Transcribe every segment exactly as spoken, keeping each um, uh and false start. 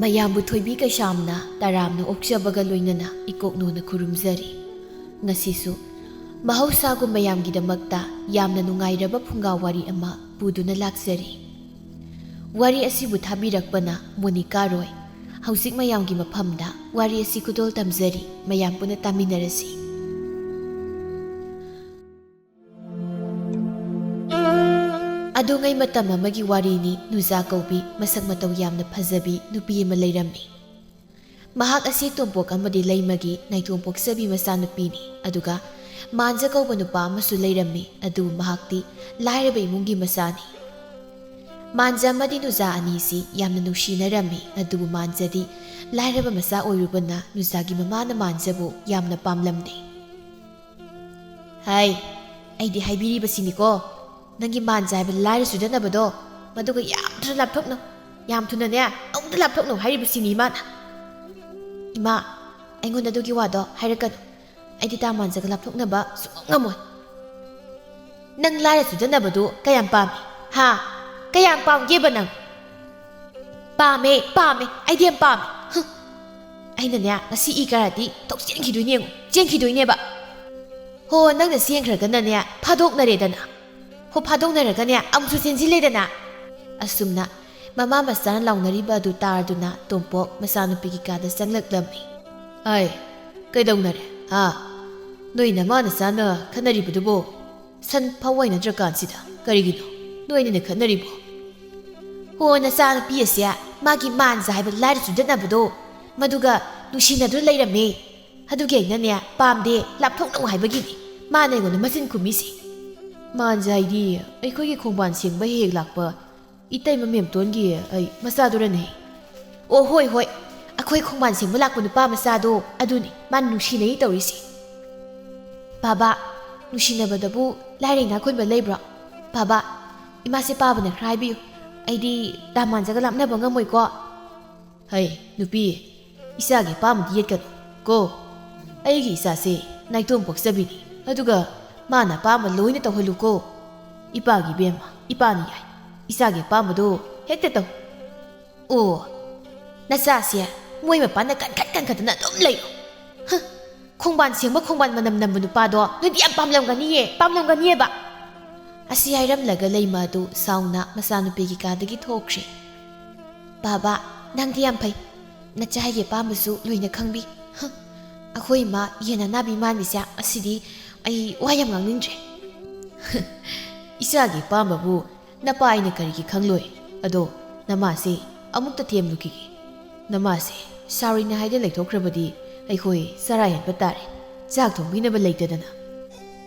ꯃꯌꯥꯝꯕꯨ ꯊꯣꯏꯕꯤ ꯀꯩꯁꯥꯝꯅ ꯇꯔꯥꯝꯅ ꯑꯣꯛꯆꯕꯒ ꯂꯣꯏꯅꯅ ꯏꯀꯣꯛꯅꯣꯅ ꯈꯨꯔꯨꯝꯖꯔꯤ꯫ ꯉꯁꯤꯁꯨ ꯃꯍꯧꯁꯥꯒꯨꯝ ꯃꯌꯥꯝꯒꯤꯗꯃꯛꯇ ꯌꯥꯝꯅ ꯅꯨꯡꯉꯥꯏꯔꯕ ꯐꯨꯡꯒꯥ ꯋꯥꯔꯤ ꯑꯃ ꯄꯨꯗꯨꯅ ꯂꯥꯛꯆꯔꯤ꯫ ꯋꯥꯔꯤ ꯑꯁꯤꯕꯨ ꯊꯥꯕꯤꯔꯛꯄꯅ ꯃꯣꯅꯤꯀꯥ ꯔꯣꯏ꯫ ꯍꯧꯖꯤꯛ ꯃꯌꯥꯝꯒꯤ ꯃꯐꯝꯗ ꯋꯥꯔꯤ ꯑꯁꯤ ꯈꯨꯗꯣꯜ ꯇꯝꯖꯔꯤ, ꯃꯌꯥꯝ ꯄꯨꯟꯅ ꯇꯥꯃꯤꯟꯅꯔꯁꯤ꯫ ꯑꯗꯨꯉꯩ ꯃꯇꯝ ꯑꯃꯒꯤ ꯋꯥꯔꯤꯅꯤ꯫ ꯅꯨꯖꯥ ꯀꯧꯕꯤ ꯃꯁꯛ ꯃꯇꯧ ꯌꯥꯝꯅ ꯐꯖꯕꯤ ꯅꯨꯄꯤ ꯑꯃ ꯂꯩꯔꯝꯃꯤ꯫ ꯃꯍꯥꯛ ꯑꯁꯤ ꯇꯣꯝꯄꯣꯛ ꯑꯃꯗꯤ ꯂꯩꯃꯒꯤ ꯅꯥꯏꯇꯣꯝ ꯄꯣꯛꯆꯕꯤ ꯃꯆꯥꯅꯨꯄꯤꯅꯤ꯫ ꯑꯗꯨꯒ ꯃꯥꯟꯖ ꯀꯧꯕ ꯅꯨꯄꯥ ꯑꯃꯁꯨ ꯂꯩꯔꯝꯃꯤ꯫ ꯑꯗꯨꯕꯨ ꯃꯍꯥꯛꯇꯤ ꯂꯥꯏꯔꯕ ꯏꯃꯨꯡꯒꯤ ꯃꯆꯥꯅꯤ꯫ ꯃꯥꯟꯖ ꯑꯃꯗꯤ ꯅꯨꯖꯥ ꯑꯅꯤꯁꯤ ꯌꯥꯝꯅ ꯅꯨꯡꯁꯤꯅꯔꯝꯃꯤ꯫ ꯑꯗꯨꯕꯨ ꯃꯥꯟꯖꯗꯤ ꯂꯥꯏꯔꯕ ꯃꯆꯥ ꯑꯣꯏꯔꯨꯕꯅ ꯅꯨꯖꯥꯒꯤ ꯃꯃꯥꯅ ꯃꯥꯟꯖꯕꯨ ꯌꯥꯝꯅ ꯄꯥꯝꯂꯝꯗꯦ꯫ ꯍꯥꯏ, ꯑꯩꯗꯤ ꯍꯥꯏꯕꯤꯔꯤꯕꯁꯤꯅꯤꯀꯣ, ꯅꯪꯒꯤ ꯃꯥꯟꯖ ꯍꯥꯏꯕ ꯂꯥꯏꯔ ꯆꯨꯗꯅꯕꯗꯣ, ꯃꯗꯨꯒ ꯌꯥꯝ ꯊꯨꯅ ꯂꯥꯞꯊꯣꯛꯅꯧ꯫ ꯌꯥꯝ ꯊꯨꯅꯅꯦ, ꯑꯃꯨꯛꯇ ꯂꯥꯞꯊꯣꯛꯅꯧ ꯍꯥꯏꯔꯤꯕꯁꯤꯅꯤ ꯏꯃꯥꯅ꯫ ꯏꯃꯥ, ꯑꯩꯉꯣꯟꯗ ꯑꯗꯨꯒꯤ ꯋꯥꯗꯣ ꯍꯥꯏꯔꯛꯀꯅꯨ꯫ ꯑꯩꯗꯤ ꯇꯥ ꯃꯥꯟꯖꯒ ꯂꯥꯞꯊꯣꯛꯅꯕ ꯁꯨꯡꯉꯝ ꯉꯝꯃꯣꯏ꯫ ꯅꯪ ꯂꯥꯏꯔ ꯆꯨꯗꯅꯕꯗꯨ ꯀꯌꯥꯝ ꯄꯥꯝꯃꯤ? ꯍꯥ? ꯀꯌꯥꯝ ꯄꯥꯝꯒꯦꯕ ꯅꯪ? ꯄꯥꯝꯃꯦ, ꯄꯥꯝꯃꯦ, ꯑꯩꯗꯤ ꯌꯥꯝ ꯄꯥꯝꯃꯦ꯫ ꯍꯨꯝ꯫ ꯑꯩꯅꯅꯦ, ꯉꯁꯤ ꯏ ꯀꯥꯔꯗꯤ ꯊꯣꯛ ꯆꯦꯟꯈꯤꯗꯣꯏꯅꯦ ꯌꯦꯡꯉꯨ, ꯆꯦꯟꯈꯤꯗꯣꯏꯅꯦꯕ꯫ ꯍꯣ, ꯅꯪꯅ ꯆꯦꯟꯈ꯭ꯔꯒꯅꯅꯦ, ꯐꯥꯗꯣꯛꯅꯔꯦꯗꯅ꯫ ꯍꯣ, ꯐꯥꯗꯣꯛꯅꯔꯒꯅꯦ, ꯑꯃꯨꯛꯁꯨ ꯆꯦꯟꯁꯤꯜꯂꯦꯗꯅ꯫ ꯑꯁꯨꯝꯅ ꯃꯃꯥ ꯃꯆꯥꯅ ꯂꯥꯎꯅꯔꯤꯕ ꯑꯗꯨ ꯇꯥꯔꯗꯨꯅ ꯇꯣꯝꯄꯣꯛ ꯃꯆꯥꯅꯨꯄꯤꯒꯤ ꯀꯥꯗ ꯆꯪꯂꯛꯂꯝꯃꯤ꯫ ꯑꯩ, ꯀꯩꯗꯧꯅꯔꯦ? ꯍꯥ? ꯅꯣꯏ ꯅꯃꯥ ꯅꯆꯥꯅ ꯈꯟꯅꯔꯤꯕꯗꯨꯕꯨ? ꯁꯟ ꯐꯥꯎ ꯋꯥꯏꯅꯗ꯭ꯔꯀꯥꯟꯁꯤꯗ ꯀꯔꯤꯒꯤꯅꯣ ꯅꯣꯏꯅꯤꯅ ꯈꯠꯅꯔꯤꯕꯣ? ꯍꯣ, ꯅꯆꯥꯅꯨꯄꯤ ꯑꯁꯦ ꯃꯥꯒꯤ ꯃꯥꯟꯖ ꯍꯥꯏꯕ ꯂꯥꯏꯔ ꯆꯨꯗꯅꯕꯗꯣ, ꯃꯗꯨꯒ ꯅꯨꯡꯁꯤꯅꯗꯨꯅ ꯂꯩꯔꯝꯃꯦ꯫ ꯑꯗꯨꯒꯤ ꯑꯩꯅꯅꯦ, ꯄꯥꯝꯗꯦ, ꯂꯥꯞꯊꯣꯛꯅꯧ ꯍꯥꯏꯕꯒꯤꯅꯤ ꯃꯥꯅ ꯑꯩꯉꯣꯟꯗ ꯃꯆꯤꯟ ꯈꯨꯝꯃꯤꯁꯦ꯫ ꯃꯥꯟꯖ ꯍꯥꯏꯗꯤ ꯑꯩꯈꯣꯏꯒꯤ ꯈꯣꯡꯕꯥꯟ ꯁꯦꯡꯕ ꯍꯦꯛ ꯍꯦꯛ ꯂꯥꯛꯄ ꯏꯇꯩꯃ ꯃꯦꯝꯇꯣꯟꯒꯤ ꯑꯩ ꯃꯆꯥꯗꯨꯔꯅꯦ? ꯑꯣ, ꯍꯣꯏ, ꯍꯣꯏ, ꯑꯩꯈꯣꯏ ꯈꯣꯡꯕꯥꯟ ꯁꯦꯡꯕ ꯂꯥꯛꯄ ꯅꯨꯄꯥ ꯃꯆꯥꯗꯣ ꯑꯗꯨꯅꯤ ꯃꯥꯅ ꯅꯨꯡꯁꯤꯅꯩ ꯇꯧꯔꯤꯁꯦ꯫ ꯕꯥꯕꯥ, ꯅꯨꯡꯁꯤꯅꯕꯗꯕꯨ ꯂꯥꯏꯔ ꯏꯅꯥꯛ ꯈꯨꯟꯕ ꯂꯩꯕ꯭ꯔꯣ? ꯕꯥꯕꯥ, ꯏꯃꯥꯁꯦ ꯄꯥꯕꯅ ꯈꯔ ꯍꯥꯏꯕꯤꯌꯨ꯫ ꯑꯩꯗꯤ ꯇꯥ ꯃꯥꯟꯖꯒ ꯂꯥꯞꯅꯕ ꯉꯝꯃꯣꯏꯀꯣ꯫ ꯍꯩ, ꯅꯨꯄꯤ, ꯏꯆꯥꯒꯤ ꯑꯄꯥꯝꯕꯗꯤ ꯌꯦꯠꯀꯅꯨ ꯀꯣ꯫ ꯑꯩꯒꯤ ꯏꯆꯥꯁꯦ ꯅꯥꯏꯇꯣꯝ ꯄꯣꯛꯆꯕꯤꯅꯤ, ꯑꯗꯨꯒ ꯃꯥꯅ ꯑꯄꯥꯝꯕ ꯂꯣꯏꯅ ꯇꯧꯍꯜꯂꯨꯀꯣ꯫ ꯏꯄꯥꯒꯤ ꯏꯕꯦꯝꯃ, ꯏꯄꯥꯅ ꯌꯥꯏ꯫ ꯏꯆꯥꯒꯤ ꯑꯄꯥꯝꯕꯗꯣ ꯍꯦꯛꯇ ꯇꯧ꯫ ꯑꯣ, "ꯅꯆꯥꯁꯦ ꯃꯣꯏ ꯃꯄꯥꯟꯗ ꯀꯟꯈꯠ ꯀꯟꯈꯠꯇꯅ ꯑꯗꯨꯝ ꯂꯩꯌꯨ꯫ ꯍ, ꯈꯣꯡꯕꯥꯟ ꯁꯦꯡꯕ, ꯈꯣꯡꯕꯥꯟ ꯃꯅꯝ ꯅꯝꯕ ꯅꯨꯄꯥꯗꯣ ꯅꯣꯏꯗꯤ ꯌꯥꯝ ꯄꯥꯝꯂꯝꯒꯅꯤꯌꯦ, ꯄꯥꯝꯂꯝꯒꯅꯤꯌꯦꯕ"꯫ ꯑꯁꯤ ꯍꯥꯏꯔꯝꯂꯒ ꯂꯩꯃ ꯑꯗꯨ ꯁꯥꯎꯅ ꯃꯆꯥꯅꯨꯄꯤꯒꯤ ꯀꯥꯗꯒꯤ ꯊꯣꯛꯈ꯭ꯔꯦ꯫ "ꯕꯥꯕꯥ, ꯅꯪꯗꯤ ꯌꯥꯝ ꯐꯩ꯫ ꯅꯆꯥꯒꯤ ꯑꯄꯥꯝꯕꯁꯨ ꯂꯣꯏꯅ ꯈꯪꯕꯤ꯫ ꯍ, ꯑꯩꯈꯣꯏ ꯏꯃꯥ ꯌꯦꯟ ꯑꯅꯥꯕꯤ ꯃꯥꯟꯕꯤꯁꯦ, ꯑꯁꯤꯗꯤ ꯑꯩ ꯋꯥ ꯌꯥꯝ ꯉꯥꯡꯅꯤꯡꯗ꯭ꯔꯦ"꯫ "ꯏꯆꯥꯒꯤ ꯑꯄꯥꯝꯕꯕꯨ ꯅꯄꯥ ꯑꯩꯅ ꯀꯔꯤꯒꯤ ꯈꯪꯂꯣꯏ? ꯑꯗꯣ ꯅꯃꯥꯁꯦ ꯑꯃꯨꯛꯇ ꯊꯦꯝꯂꯨꯈꯤꯒꯦ꯫ ꯅꯃꯥꯁꯦ ꯁꯥꯎꯔꯤꯅ ꯍꯥꯏꯗ ꯂꯩꯊꯣꯛꯈ꯭ꯔꯕꯗꯤ ꯑꯩꯈꯣꯏ ꯆꯔꯥ ꯍꯦꯟꯕ ꯇꯥꯔꯦ, ꯆꯥꯛ ꯊꯣꯡꯕꯤꯅꯕ ꯂꯩꯇꯗꯅ"꯫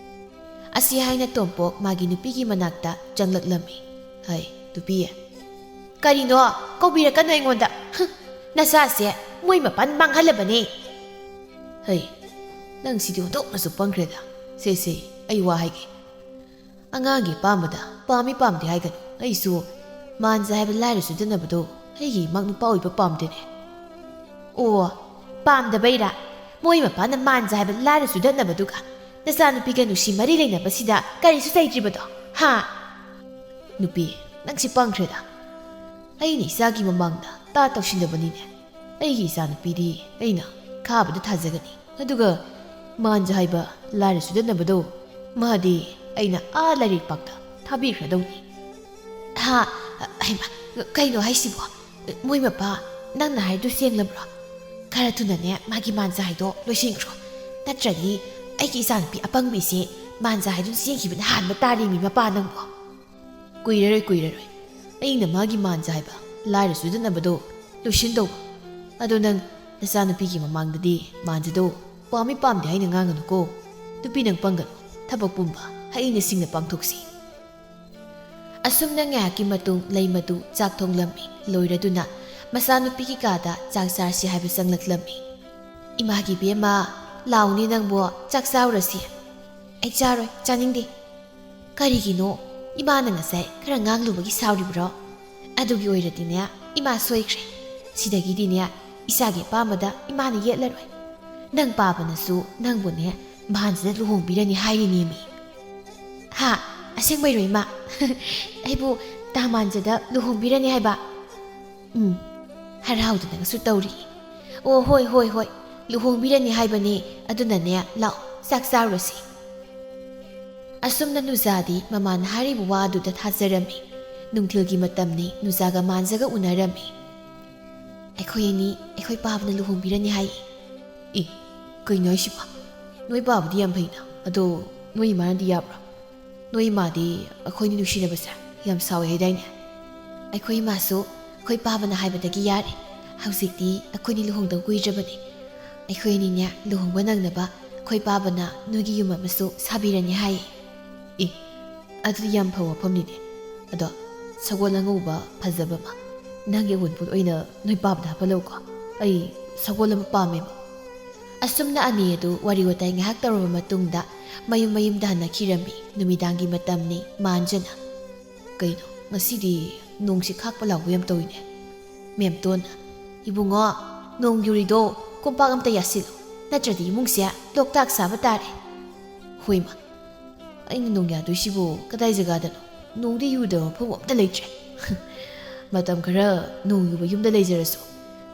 ꯑꯁꯤ ꯍꯥꯏꯅ ꯇꯣꯝꯄꯣꯛ ꯃꯥꯒꯤ ꯅꯨꯄꯤꯒꯤ ꯃꯅꯥꯛꯇ ꯆꯪꯂꯛꯂꯝꯃꯤ꯫ "ꯍꯩ, ꯅꯨꯄꯤ"꯫ "ꯀꯔꯤꯅꯣ? ꯀꯧꯕꯤꯔꯛꯀꯅꯨ ꯑꯩꯉꯣꯟꯗ꯫ ꯍꯨꯝ, ꯅꯆꯥꯁꯦ ꯃꯣꯏ ꯃꯄꯥꯟ ꯃꯥꯡꯍꯜꯂꯕꯅꯦ"꯫ "ꯍꯩ, ꯅꯪ ꯁꯤꯗꯤ ꯑꯣꯟꯊꯣꯛꯅꯁꯨ ꯄꯪꯈ꯭ꯔꯦꯗ꯫ ꯁꯦ, ꯁꯦ, ꯑꯩ ꯋꯥ ꯍꯥꯏꯒꯦ꯫ ꯑꯉꯥꯡꯒꯤ ꯑꯄꯥꯝꯕꯗ ꯄꯥꯝꯃꯤ ꯄꯥꯝꯗꯦ ꯍꯥꯏꯒꯅꯨ꯫ ꯑꯩꯁꯨ ꯃꯥꯟꯖ ꯍꯥꯏꯕ ꯂꯥꯏꯔ ꯆꯨꯗꯅꯕꯗꯣ ꯑꯩꯒꯤ ꯏꯃꯥ ꯅꯨꯄꯥ ꯑꯣꯏꯕ ꯄꯥꯝꯗꯦꯅꯦ"꯫ "ꯑꯣ, ꯄꯥꯝꯗꯕꯩꯔꯥ? ꯃꯣꯏ ꯃꯄꯥꯅ ꯃꯥꯟꯖ ꯍꯥꯏꯕ ꯂꯥꯏꯔ ꯆꯨꯗꯅꯕꯗꯨꯒ ꯅꯆꯥꯅꯨꯄꯤꯒ ꯅꯨꯡꯁꯤ ꯃꯔꯤ ꯂꯩꯅꯕꯁꯤꯗ ꯀꯔꯤꯁꯨ ꯆꯩꯗ꯭ꯔꯤꯕꯗꯣ? ꯍꯥ?" "ꯅꯨꯄꯤ, ꯅꯪꯁꯤ ꯄꯪꯈ꯭ꯔꯦꯗ꯫ ꯑꯩꯅ ꯏꯆꯥꯒꯤ ꯃꯃꯥꯡꯗ ꯇꯥ ꯇꯧꯁꯤꯟꯅꯕꯅꯤꯅꯦ꯫ ꯑꯩꯒꯤ ꯏꯆꯥꯅꯨꯄꯤꯗꯤ ꯑꯩꯅ ꯈꯥꯕꯗ ꯊꯥꯖꯒꯅꯤ꯫ ꯑꯗꯨꯒ ꯃꯥꯟꯖ ꯍꯥꯏꯕ ꯂꯥꯏꯔ ꯆꯨꯗꯅꯕꯗꯣ, ꯃꯥꯗꯤ ꯑꯩꯅ ꯑꯥ ꯂꯥꯏꯔꯩꯄꯥꯛꯇ ꯊꯥꯕꯤꯈ꯭ꯔꯗꯧꯅꯤ"꯫ "ꯍꯥ? ꯍꯩꯃꯥ, ꯀꯩꯅꯣ ꯍꯥꯏꯁꯤꯕꯣ? ꯃꯣꯏ ꯃꯄꯥ, ꯅꯪꯅ ꯍꯥꯏꯗꯨ ꯁꯦꯡꯂꯕ꯭ꯔꯣ? ꯈꯔ ꯊꯨꯅꯅꯦ ꯃꯥꯒꯤ ꯃꯥꯟꯖ ꯍꯥꯏꯗꯣ ꯂꯣꯏꯁꯤꯟꯈ꯭ꯔꯣ꯫ ꯅꯠꯇ꯭ꯔꯗꯤ ꯑꯩꯒꯤ ꯏꯆꯥꯅꯨꯄꯤ ꯑꯄꯪꯕꯤꯁꯦ ꯃꯥꯟꯖ ꯍꯥꯏꯗꯨ ꯆꯦꯟꯈꯤꯕꯅ ꯍꯥꯟꯕ ꯇꯥꯔꯦꯃꯤ, ꯃꯄꯥ ꯅꯪꯕꯣ"꯫ "ꯀꯨꯏꯔꯔꯣꯏ, ꯀꯨꯏꯔꯔꯣꯏ꯫ ꯑꯩꯅ ꯃꯥꯒꯤ ꯃꯥꯟꯖ ꯍꯥꯏꯕ ꯂꯥꯏꯔ ꯆꯨꯗꯅꯕꯗꯣ ꯂꯣꯏꯁꯤꯟꯗꯧꯕ꯫ ꯑꯗꯣ ꯅꯪ ꯅꯆꯥꯅꯨꯄꯤꯒꯤ ꯃꯃꯥꯡꯗꯗꯤ ꯃꯥꯟꯖꯗꯣ ꯄꯥꯝꯃꯤ ꯄꯥꯝꯗꯦ ꯍꯥꯏꯅ ꯉꯥꯡꯒꯅꯨꯀꯣ꯫ ꯅꯨꯄꯤ ꯅꯪ ꯄꯪꯒꯅꯨ꯫ ꯊꯕꯛ ꯄꯨꯝꯕ ꯍꯩꯅ ꯁꯤꯡꯅ ꯄꯥꯡꯊꯣꯛꯁꯤ"꯫ ꯑꯁꯨꯝꯅ ꯉꯥꯏꯍꯥꯛꯀꯤ ꯃꯇꯨꯡ ꯂꯩꯃꯗꯨ ꯆꯥꯛ ꯊꯣꯡꯂꯝꯃꯤ꯫ ꯂꯣꯏꯔꯗꯨꯅ ꯃꯆꯥꯅꯨꯄꯤꯒꯤ ꯀꯥꯗ ꯆꯥꯛ ꯆꯥꯔꯁꯤ ꯍꯥꯏꯕ ꯆꯪꯂꯛꯂꯝꯃꯤ꯫ "ꯏꯃꯥꯒꯤ ꯏꯕꯦꯝꯃ, ꯂꯥꯎꯅꯦ ꯅꯪꯕꯨ, ꯆꯥꯛ ꯆꯥꯔꯨꯔꯁꯤ"꯫ "ꯑꯩ ꯆꯥꯔꯣꯏ, ꯆꯥꯅꯤꯡꯗꯦ"꯫ "ꯀꯔꯤꯒꯤꯅꯣ? ꯏꯃꯥꯅ ꯉꯁꯥꯏ ꯈꯔ ꯉꯥꯡꯂꯨꯕꯒꯤ ꯁꯥꯎꯔꯤꯕ꯭ꯔꯣ? ꯑꯗꯨꯒꯤ ꯑꯣꯏꯔꯗꯤꯅꯦ, ꯏꯃꯥ ꯁꯣꯏꯈ꯭ꯔꯦ꯫ ꯁꯤꯗꯒꯤꯗꯤꯅꯦ, ꯏꯆꯥꯒꯤ ꯑꯄꯥꯝꯕꯗ ꯏꯃꯥꯅ ꯌꯦꯠꯂꯔꯣꯏ꯫ ꯅꯪ ꯄꯥꯕꯅꯁꯨ ꯅꯪꯕꯨꯅꯦ, ꯃꯥꯟꯖꯗ ꯂꯨꯍꯣꯡꯕꯤꯔꯅꯤ ꯍꯥꯏꯔꯤꯅꯦꯃꯤ"꯫ "ꯍꯥ? ꯑꯁꯦꯡꯕꯩꯔꯣ ꯏꯃꯥ? ꯑꯩꯕꯨ ꯇꯥ ꯃꯥꯟꯖꯗ ꯂꯨꯍꯣꯡꯕꯤꯔꯅꯤ ꯍꯥꯏꯕ?" "ꯎꯝ, ꯍꯔꯥꯎꯗꯅꯒꯁꯨ ꯇꯧꯔꯤ꯫ "ꯑꯣ, ꯍꯣꯏ, ꯍꯣꯏ, ꯍꯣꯏ, ꯂꯨꯍꯣꯡꯕꯤꯔꯅꯤ ꯍꯥꯏꯕꯅꯦ, ꯑꯗꯨꯅꯅꯦ, ꯂꯥꯛꯑꯣ, ꯆꯥꯛ ꯆꯥꯔꯨꯔꯁꯤ꯫" ꯑꯁꯨꯝꯅ ꯅꯨꯖꯥꯗꯤ ꯃꯃꯥꯅ ꯍꯥꯏꯔꯤꯕ ꯋꯥꯗꯨꯗ ꯊꯥꯖꯔꯝꯃꯤ꯫ ꯅꯨꯡꯊꯤꯜꯒꯤ ꯃꯇꯝꯅꯤ, ꯅꯨꯖꯥꯒ ꯃꯥꯟꯖꯒ ꯎꯅꯔꯝꯃꯤ꯫ "ꯑꯩꯈꯣꯏ ꯑꯅꯤ ꯑꯩꯈꯣꯏ ꯄꯥꯕꯅ ꯂꯨꯍꯣꯡꯕꯤꯔꯅꯤ ꯍꯥꯏꯌꯦ꯫" "ꯑꯦ, ꯀꯩꯅꯣ ꯍꯥꯏꯁꯤꯕꯣ? ꯅꯣꯏ ꯄꯥꯕꯗꯤ ꯌꯥꯝ ꯐꯩꯅ, ꯑꯗꯣ ꯅꯣꯏ ꯏꯃꯥꯅꯗꯤ ꯌꯥꯕ꯭ꯔꯣ? ꯅꯣꯏ ꯏꯃꯥꯗꯤ ꯑꯩꯈꯣꯏꯅꯤ ꯅꯨꯡꯁꯤꯅꯕꯁꯦ ꯌꯥꯝ ꯁꯥꯎꯋꯦ ꯍꯥꯏꯗꯥꯏꯅꯦ?" "ꯑꯩꯈꯣꯏ ꯏꯃꯥꯁꯨ ꯑꯩꯈꯣꯏ ꯄꯥꯕꯅ ꯍꯥꯏꯕꯗꯒꯤ ꯌꯥꯔꯦ꯫ ꯍꯧꯖꯤꯛꯇꯤ ꯑꯩꯈꯣꯏꯅꯤ ꯂꯨꯍꯣꯡꯗꯧ ꯀꯨꯏꯗ꯭ꯔꯕꯅꯤ꯫ ꯑꯩꯈꯣꯏ ꯑꯅꯤꯅꯦ ꯂꯨꯍꯣꯡꯕ ꯅꯪꯅꯕ ꯑꯩꯈꯣꯏ ꯄꯥꯕꯅ ꯅꯣꯏꯒꯤ ꯌꯨꯝ ꯑꯃꯁꯨ ꯁꯥꯕꯤꯔꯅꯤ ꯍꯥꯏꯌꯦ꯫" "ꯑꯦ, ꯑꯗꯨꯗꯤ ꯌꯥꯝ ꯐꯕ ꯋꯥꯐꯝꯅꯤꯅꯦ꯫ ꯑꯗꯣ ꯁꯒꯣꯜ ꯑꯉꯧꯕ ꯐꯖꯕ ꯑꯃ ꯅꯪꯒꯤ ꯑꯋꯨꯟꯄꯣꯠ ꯑꯣꯏꯅ ꯅꯣꯏ ꯄꯥꯕꯗ ꯍꯥꯞꯍꯜꯂꯧꯀꯣ꯫ ꯑꯩ ꯁꯒꯣꯜ ꯑꯃ ꯄꯥꯝꯃꯦꯕ꯫" ꯑꯁꯨꯝꯅ ꯑꯅꯤ ꯑꯗꯨ ꯋꯥꯔꯤ ꯋꯥꯇꯥꯏ ꯉꯥꯏꯍꯥꯛ ꯇꯧꯔꯕ ꯃꯇꯨꯡꯗ ꯃꯌꯨꯝ ꯃꯌꯨꯝꯗ ꯍꯟꯅꯈꯤꯔꯝꯃꯤ꯫ ꯅꯨꯃꯤꯗꯥꯡꯒꯤ ꯃꯇꯝꯅꯤ꯫ ꯃꯥꯟꯖꯅ, "ꯀꯩꯅꯣ, ꯉꯁꯤꯗꯤ ꯅꯣꯡꯁꯤ ꯈꯥꯛꯄ ꯂꯥꯎꯕ ꯌꯥꯝ ꯇꯧꯏꯅꯦ꯫" ꯃꯦꯝꯇꯣꯟꯅ, "ꯏꯕꯨꯡꯉꯣ, ꯅꯣꯡ ꯌꯨꯔꯤꯗꯣ ꯀꯣꯝꯄꯥꯛ ꯑꯝꯇ ꯌꯥꯁꯤꯜꯂꯨ, ꯅꯠꯇ꯭ꯔꯗꯤ ꯏꯃꯨꯡꯁꯦ ꯂꯣꯛꯇꯥꯛ ꯁꯥꯕ ꯇꯥꯔꯦ꯫" "ꯍꯣꯏꯃ, ꯑꯩꯅ ꯅꯣꯡ ꯌꯥꯗꯣꯏꯁꯤꯕꯨ ꯀꯗꯥꯏ ꯖꯒꯥꯗꯅꯣ? ꯅꯣꯡꯗꯤ ꯌꯨꯗꯕ ꯃꯐꯝ ꯑꯝꯇ ꯂꯩꯇ꯭ꯔꯦ꯫" "ꯃꯇꯝ ꯈꯔ ꯅꯣꯡ ꯌꯨꯕ ꯌꯨꯝꯗ ꯂꯩꯖꯔꯁꯨ,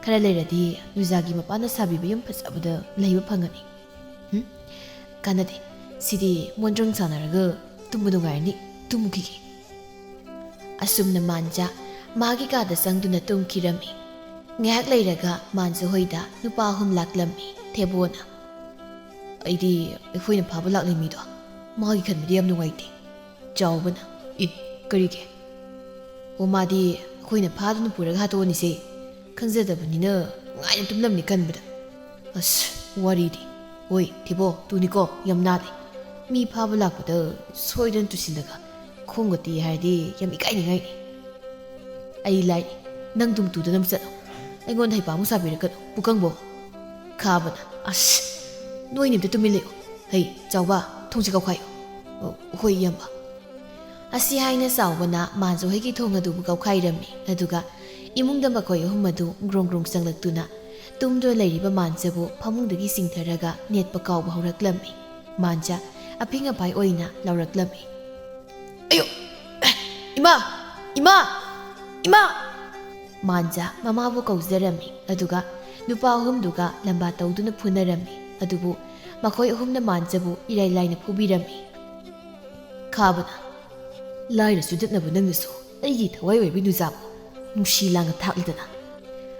ꯈꯔ ꯂꯩꯔꯗꯤ ꯅꯨꯖꯥꯒꯤ ꯃꯄꯥꯅ ꯁꯥꯕꯤꯕ ꯌꯨꯝ ꯐꯖꯕꯗ ꯂꯩꯕ ꯐꯪꯒꯅꯤ꯫" "ꯍꯨꯝ? ꯀꯥꯟꯅꯗꯦ꯫ ꯁꯤꯗꯤ ꯃꯣꯟꯗ꯭ꯔꯪ ꯁꯥꯟꯅꯔꯒ ꯇꯨꯝꯕ ꯅꯨꯡꯉꯥꯏꯔꯅꯤ꯫ ꯇꯨꯝꯃꯨꯈꯤꯒꯦ꯫" ꯑꯁꯨꯝꯅ ꯃꯥꯟꯖ ꯃꯥꯒꯤ ꯀꯥꯗ ꯆꯪꯗꯨꯅ ꯇꯨꯝꯈꯤꯔꯝꯃꯤ꯫ ꯉꯥꯏꯍꯥꯛ ꯂꯩꯔꯒ ꯃꯥꯟꯖ ꯍꯣꯏꯗ ꯅꯨꯄꯥ ꯑꯍꯨꯝ ꯂꯥꯛꯂꯝꯃꯤ꯫ ꯊꯦꯕꯣꯅ, "ꯑꯩꯗꯤ ꯑꯩꯈꯣꯏꯅ ꯐꯥꯕ ꯂꯥꯛꯂꯤ ꯃꯤꯗꯣ ꯃꯥꯒꯤ ꯈꯟꯕꯗꯤ ꯌꯥꯝ ꯅꯨꯡꯉꯥꯏꯇꯦ꯫" ꯆꯥꯎꯕꯅ, "ꯑꯦ, ꯀꯔꯤꯒꯤ?" "ꯑꯣ, ꯃꯥꯗꯤ ꯑꯩꯈꯣꯏꯅ ꯐꯥꯗꯨꯅ ꯄꯨꯔꯒ ꯍꯥꯠꯇꯣꯛꯑꯅꯤꯁꯦ ꯈꯪꯖꯗꯕꯅꯤꯅ ꯉꯥꯏꯅ ꯇꯨꯝꯂꯝꯅꯤ ꯈꯟꯕꯗ꯫" "ꯑꯁ, ꯋꯥꯔꯤꯗꯤ꯫ ꯍꯣꯏ, ꯊꯦꯕꯣ, ꯇꯨꯅꯤꯀꯣ, ꯌꯥꯝ ꯅꯥꯜꯂꯦ꯫ ꯃꯤ ꯐꯥꯕ ꯂꯥꯛꯄꯗ ꯁꯣꯏꯗꯅ ꯇꯨꯁꯤꯜꯂꯒ ꯈꯣꯡꯒ ꯇꯦꯛꯑꯦ ꯍꯥꯏꯔꯗꯤ ꯌꯥꯝ ꯏꯀꯥꯏꯅꯤꯡꯉꯥꯏꯅꯤ꯫" "ꯑꯩ ꯂꯥꯏꯅꯤ, ꯅꯪ ꯑꯗꯨꯝ ꯇꯨꯗꯅꯕ ꯆꯠꯂꯣ꯫ ꯑꯩꯉꯣꯟꯗ ꯍꯩꯄꯥꯃꯨꯛ ꯁꯥꯕꯤꯔꯛꯀꯅꯨ, ꯄꯨꯀꯪꯕꯣ꯫" ꯈꯥꯕꯅ, "ꯑꯁ, ꯅꯣꯏꯅꯤ ꯑꯝꯇ ꯇꯨꯃꯤꯟ ꯂꯩꯌꯨ꯫ ꯍꯩ, ꯆꯥꯎꯕ, ꯊꯣꯡꯁꯦ ꯀꯧꯈꯥꯏꯌꯨ꯫" "ꯑꯣ, ꯍꯣꯏ, ꯏꯌꯥꯝꯕ꯫" ꯑꯁꯤ ꯍꯥꯏꯅ ꯆꯥꯎꯕꯅ ꯃꯥꯟꯖ ꯍꯣꯏꯒꯤ ꯊꯣꯡ ꯑꯗꯨꯕꯨ ꯀꯧꯈꯥꯏꯔꯝꯃꯤ꯫ ꯑꯗꯨꯒ ꯏꯃꯨꯡꯗ ꯃꯈꯣꯏ ꯑꯍꯨꯝ ꯑꯗꯨ ꯒ꯭ꯔꯣꯡ ꯒ꯭ꯔꯣꯡ ꯆꯪꯂꯛꯇꯨꯅ ꯇꯨꯝꯗꯨꯅ ꯂꯩꯔꯤꯕ ꯃꯥꯟꯖꯕꯨ ꯐꯃꯨꯡꯗꯒꯤ ꯆꯤꯡꯊꯔꯒ ꯅꯦꯠꯄ ꯀꯥꯎꯕ ꯍꯧꯔꯛꯂꯝꯃꯤ꯫ ꯃꯥꯟꯖ ꯑꯐꯤꯡ ꯑꯐꯥꯏ ꯑꯣꯏꯅ ꯂꯥꯎꯔꯛꯂꯝꯃꯤ꯫ "ꯑꯌꯣ! ꯏꯃꯥ! ꯏꯃꯥ! ꯏꯃꯥ!" ꯃꯥꯟꯖ ꯃꯃꯥꯕꯨ ꯀꯧꯖꯔꯝꯃꯤ, ꯑꯗꯨꯒ ꯅꯨꯄꯥ ꯑꯍꯨꯝꯗꯨꯒ ꯂꯝꯕꯥ ꯇꯧꯗꯨꯅ ꯐꯨꯅꯔꯝꯃꯤ꯫ ꯑꯗꯨꯕꯨ ꯃꯈꯣꯏ ꯑꯍꯨꯝꯅ ꯃꯥꯟꯖꯕꯨ ꯏꯔꯥꯏ ꯂꯥꯏꯅ ꯐꯨꯕꯤꯔꯝꯃꯤ꯫ ꯈꯥꯕꯅ, "ꯂꯥꯏꯔ ꯆꯨꯗꯠꯅꯕ ꯅꯪꯅꯁꯨ ꯑꯩꯒꯤ ꯊꯋꯥꯏ ꯑꯣꯏꯕꯤ ꯅꯨꯖꯥꯕꯨ ꯅꯨꯡꯁꯤ ꯂꯥꯡꯅ ꯊꯥꯛꯂꯗꯅ!"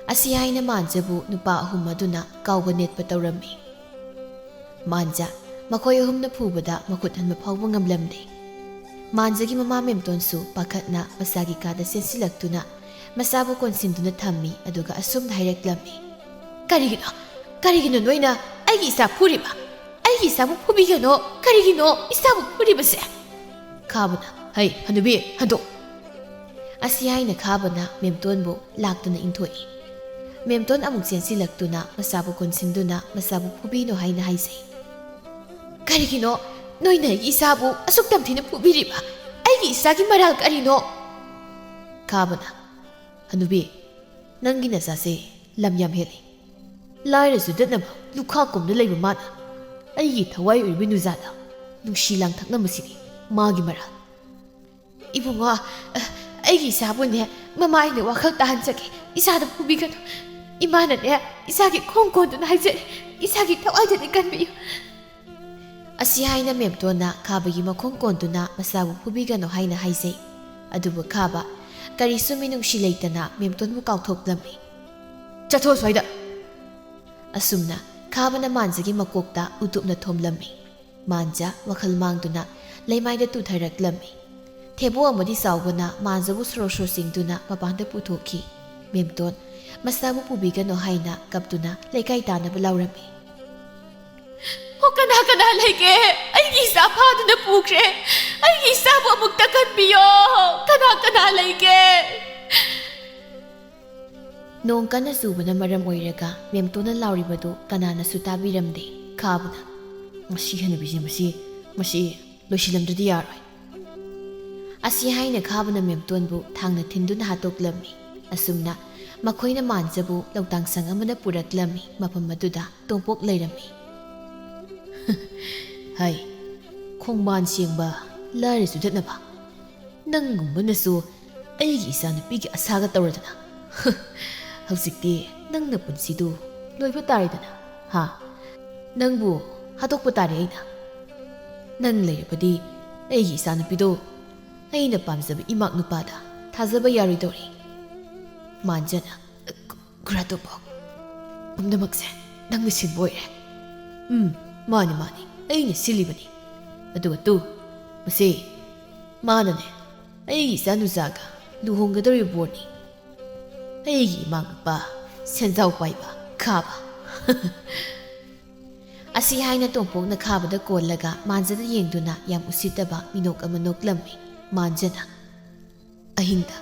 ꯑꯁꯤ ꯍꯥꯏꯅ ꯃꯥꯟꯖꯕꯨ ꯅꯨꯄꯥ ꯑꯍꯨꯝ ꯑꯗꯨꯅ ꯀꯥꯎꯕ ꯅꯦꯠꯄ ꯇꯧꯔꯝꯃꯤ꯫ ꯃꯥꯟꯖ ꯃꯈꯣꯏ ꯑꯍꯨꯝꯅ ꯐꯨꯕꯗ ꯃꯈꯨꯠ ꯍꯟꯕ ꯐꯥꯎꯕ ꯉꯝꯂꯝꯗꯦ꯫ ꯃꯥꯟꯖꯒꯤ ꯃꯃꯥ ꯃꯦꯝꯇꯣꯟꯁꯨ ꯄꯥꯈꯠꯅ ꯃꯆꯥꯒꯤ ꯀꯥꯗ ꯆꯦꯟꯁꯤꯜꯂꯛꯇꯨꯅ ꯃꯆꯥꯕꯨ ꯀꯣꯟꯁꯤꯟꯗꯨꯅ ꯊꯝꯃꯤ, ꯑꯗꯨꯒ ꯑꯁꯨꯝꯅ ꯍꯥꯏꯔꯛꯂꯝꯃꯤ, "ꯀꯔꯤꯒꯤꯅꯣ, ꯀꯔꯤꯒꯤꯅꯣ ꯅꯣꯏꯅ ꯑꯩꯒꯤ ꯏꯆꯥ ꯐꯨꯔꯤꯕ? ꯑꯩꯒꯤ ꯏꯆꯥꯕꯨ ꯐꯨꯕꯤꯒꯅꯣ꯫ ꯀꯔꯤꯒꯤꯅꯣ ꯏꯆꯥꯕꯨ ꯐꯨꯔꯤꯕꯁꯦ?" ꯈꯥꯕꯅ, "ꯍꯩ, ꯍꯅꯨꯕꯤ, ꯍꯟꯗꯣꯛ!" ꯑꯁꯤ ꯍꯥꯏꯅ ꯈꯥꯕꯅ ꯃꯦꯝꯇꯣꯟꯕꯨ ꯂꯥꯛꯇꯨꯅ ꯏꯟꯊꯣꯛꯏ꯫ ꯃꯦꯝꯇꯣꯟ ꯑꯃꯨꯛ ꯆꯦꯟꯁꯤꯜꯂꯛꯇꯨꯅ ꯃꯆꯥꯕꯨ ꯀꯣꯟꯁꯤꯟꯗꯨꯅ ꯃꯆꯥꯕꯨ ꯐꯨꯕꯤꯅꯣ ꯍꯥꯏꯅ ꯍꯥꯏꯖꯩ꯫ "ꯀꯔꯤꯒꯤꯅꯣ ꯅꯣꯏꯅ ꯑꯩꯒꯤ ꯏꯆꯥꯕꯨ ꯑꯁꯨꯛ ꯇꯝꯊꯤꯅ ꯐꯨꯕꯤꯔꯤꯕ? ꯑꯩꯒꯤ ꯏꯆꯥꯒꯤ ꯃꯔꯥꯜ ꯀꯔꯤꯅꯣ?" ꯈꯥꯕꯅ, "ꯍꯅꯨꯕꯤ, ꯅꯪꯒꯤ ꯅꯆꯥꯁꯦ ꯂꯝ ꯌꯥꯝ ꯍꯦꯜꯂꯤ꯫ ꯂꯥꯏꯔ ꯆꯨꯗꯠꯅꯕ ꯂꯨꯈꯥ ꯀꯨꯝꯅ ꯂꯩꯕ ꯃꯥꯅ ꯑꯩꯒꯤ ꯊꯋꯥꯏ ꯑꯣꯏꯔꯤꯕ ꯅꯨꯖꯥꯗ ꯅꯨꯡꯁꯤ ꯂꯥꯡꯊꯛꯅꯕꯁꯤꯅꯤ ꯃꯥꯒꯤ ꯃꯔꯥꯜ꯫ ꯏꯕꯨꯡꯉꯣ, ꯑ, ꯑꯩꯒꯤ ꯏꯆꯥꯕꯨꯅꯦ, ꯃꯃꯥ ꯑꯩꯅ ꯋꯥꯈꯜ ꯇꯥꯍꯟꯖꯒꯦ꯫ ꯏꯆꯥꯗ ꯐꯨꯕꯤꯒꯅꯨ꯫ ꯏꯃꯥꯅꯅꯦ, ꯏꯆꯥꯒꯤ ꯈꯣꯡ ꯀꯣꯟꯗꯨꯅ ꯍꯥꯏꯖꯔꯤ, ꯏꯆꯥꯒꯤ ꯊꯋꯥꯏꯗꯨꯗꯤ ꯀꯟꯕꯤꯌꯨ꯫" ꯑꯁꯤ ꯍꯥꯏꯅ ꯃꯦꯝꯇꯣꯟꯅ ꯈꯥꯕꯒꯤ ꯃꯈꯣꯡ ꯀꯣꯟꯗꯨꯅ ꯃꯆꯥꯕꯨ ꯐꯨꯕꯤꯒꯅꯨ ꯍꯥꯏꯅ ꯍꯥꯏꯖꯩ꯫ ꯑꯗꯨꯕꯨ ꯈꯥꯕ ꯀꯔꯤꯁꯨ ꯃꯤꯅꯨꯡꯁꯤ ꯂꯩꯇꯅ ꯃꯦꯝꯇꯣꯟꯕꯨ ꯀꯥꯎꯊꯣꯛꯂꯝꯃꯤ꯫ "ꯆꯠꯊꯣ ꯁ꯭ꯋꯥꯏꯗ!" ꯑꯁꯨꯝꯅ ꯈꯥꯕꯅ ꯃꯥꯟꯖꯒꯤ ꯃꯀꯣꯛꯇ ꯎꯇꯨꯞꯅ ꯊꯣꯝꯂꯝꯃꯤ꯫ ꯃꯥꯟꯖ ꯋꯥꯈꯜ ꯃꯥꯡꯗꯨꯅ ꯂꯩꯃꯥꯏꯗ ꯇꯨꯊꯔꯛꯂꯝꯃꯤ꯫ ꯊꯦꯕꯣ ꯑꯃꯗꯤ ꯆꯥꯎꯕꯅ ꯃꯥꯟꯖꯕꯨ ꯁꯣꯔꯣ ꯁꯣꯔꯣ ꯆꯤꯡꯗꯨꯅ ꯃꯄꯥꯟꯗ ꯄꯨꯊꯣꯛꯈꯤ꯫ ꯃꯦꯝꯇꯣꯟ ꯃꯆꯥꯕꯨ ꯄꯨꯕꯤꯒꯅꯨ ꯍꯥꯏꯅ ꯀꯞꯇꯨꯅ ꯂꯩꯀꯥꯏ ꯇꯥꯅꯕ ꯂꯥꯎꯔꯝꯃꯤ꯫ "ꯑꯣ, ꯀꯅꯥ ꯀꯅꯥ ꯂꯩꯒꯦ? ꯑꯩꯒꯤ ꯏꯆꯥ ꯐꯥꯗꯨꯅ ꯄꯨꯈ꯭ꯔꯦ꯫ ꯑꯩꯒꯤ ꯏꯆꯥꯕꯨ ꯑꯃꯨꯛꯇ ꯀꯟꯕꯤꯌꯣ꯫ ꯀꯅꯥ ꯀꯅꯥ ꯂꯩꯒꯦ?" ꯅꯣꯡ ꯀꯟꯅ ꯆꯨꯕꯅ ꯃꯔꯝ ꯑꯣꯏꯔꯒ ꯃꯦꯝꯇꯣꯟꯅ ꯂꯥꯎꯔꯤꯕꯗꯨ ꯀꯅꯥꯅꯁꯨ ꯇꯥꯕꯤꯔꯝꯗꯦ꯫ ꯈꯥꯕꯅ, "ꯃꯁꯤ ꯍꯅꯨꯕꯤꯁꯦ, ꯃꯁꯤ, ꯃꯁꯤ ꯂꯣꯏꯁꯤꯜꯂꯝꯗ꯭ꯔꯗꯤ ꯌꯥꯔꯣꯏ꯫" ꯑꯁꯤ ꯍꯥꯏꯅ ꯈꯥꯕꯅ ꯃꯦꯝꯇꯣꯟꯕꯨ ꯊꯥꯡꯅ ꯊꯤꯟꯗꯨꯅ ꯍꯥꯠꯇꯣꯛꯂꯝꯃꯤ꯫ ꯑꯁꯨꯝꯅ ꯃꯈꯣꯏꯅ ꯃꯥꯟꯖꯕꯨ ꯂꯧꯇꯥꯡ ꯁꯪ ꯑꯃꯅ ꯄꯨꯔꯛꯂꯝꯃꯤ꯫ ꯃꯐꯝ ꯑꯗꯨꯗ ꯇꯣꯝꯄꯣꯛ ꯂꯩꯔꯝꯃꯤ꯫ "ꯍꯩ, ꯈꯣꯡꯕꯥꯟ ꯁꯦꯡꯕ, ꯂꯥꯏꯔ ꯆꯨꯗꯠꯅꯕ꯫ ꯅꯪꯒꯨꯝꯕꯅꯁꯨ ꯑꯩꯒꯤ ꯏꯆꯥꯅꯨꯄꯤꯒꯤ ꯑꯁꯥꯒ ꯇꯧꯔꯗꯅ ꯍꯧꯖꯤꯛꯇꯤ ꯅꯪꯅ ꯄꯨꯟꯁꯤꯗꯨ ꯂꯣꯏꯕ ꯇꯥꯔꯦꯗꯅ, ꯍꯥ? ꯅꯪꯕꯨ ꯍꯥꯠꯇꯣꯛꯄ ꯇꯥꯔꯦ ꯑꯩꯅ꯫ ꯅꯪ ꯂꯩꯔꯕꯗꯤ ꯑꯩꯒꯤ ꯏꯆꯥꯅꯨꯄꯤꯗꯣ ꯑꯩꯅ ꯄꯥꯝꯖꯕ ꯏꯃꯥꯛ ꯅꯨꯄꯥꯗ ꯊꯥꯖꯕ ꯌꯥꯔꯣꯏꯗꯧꯔꯤ꯫ ꯃꯥꯟꯖꯅ, "ꯈꯨꯔꯥ ꯇꯣꯝꯄꯣꯛ, ꯄꯨꯝꯅꯃꯛꯁꯦ ꯅꯪꯅ ꯁꯤꯟꯕ ꯑꯣꯏꯔꯦ꯫" "ꯎꯝ, ꯃꯥꯅꯤ, ꯃꯥꯅꯤ, ꯑꯩꯅ ꯁꯤꯜꯂꯤꯕꯅꯤ꯫ ꯑꯗꯨꯒ ꯇꯨ, ꯃꯁꯤ ꯃꯥꯅꯅꯦ ꯑꯩꯒꯤ ꯏꯆꯥ ꯅꯨꯖꯥꯒ ꯂꯨꯍꯣꯡꯒꯗꯧꯔꯤꯕ ꯕꯣꯔꯅꯤ꯫ ꯑꯩꯒꯤ ꯏꯃꯥ ꯅꯨꯄꯥ ꯁꯦꯟꯖꯥꯎ ꯄꯥꯏꯕ ꯈꯥꯕ꯫" ꯑꯁꯤ ꯍꯥꯏꯅ ꯇꯣꯝꯄꯣꯛꯅ ꯈꯥꯕꯗ ꯀꯣꯜꯂꯒ ꯃꯥꯟꯖꯗ ꯌꯦꯡꯗꯨꯅ ꯌꯥꯝ ꯎꯁꯤꯠꯇꯕ ꯃꯤꯅꯣꯛ ꯑꯃ ꯅꯣꯛꯂꯝꯃꯤ꯫ ꯃꯥꯟꯖꯅ, "ꯑꯍꯤꯡꯗ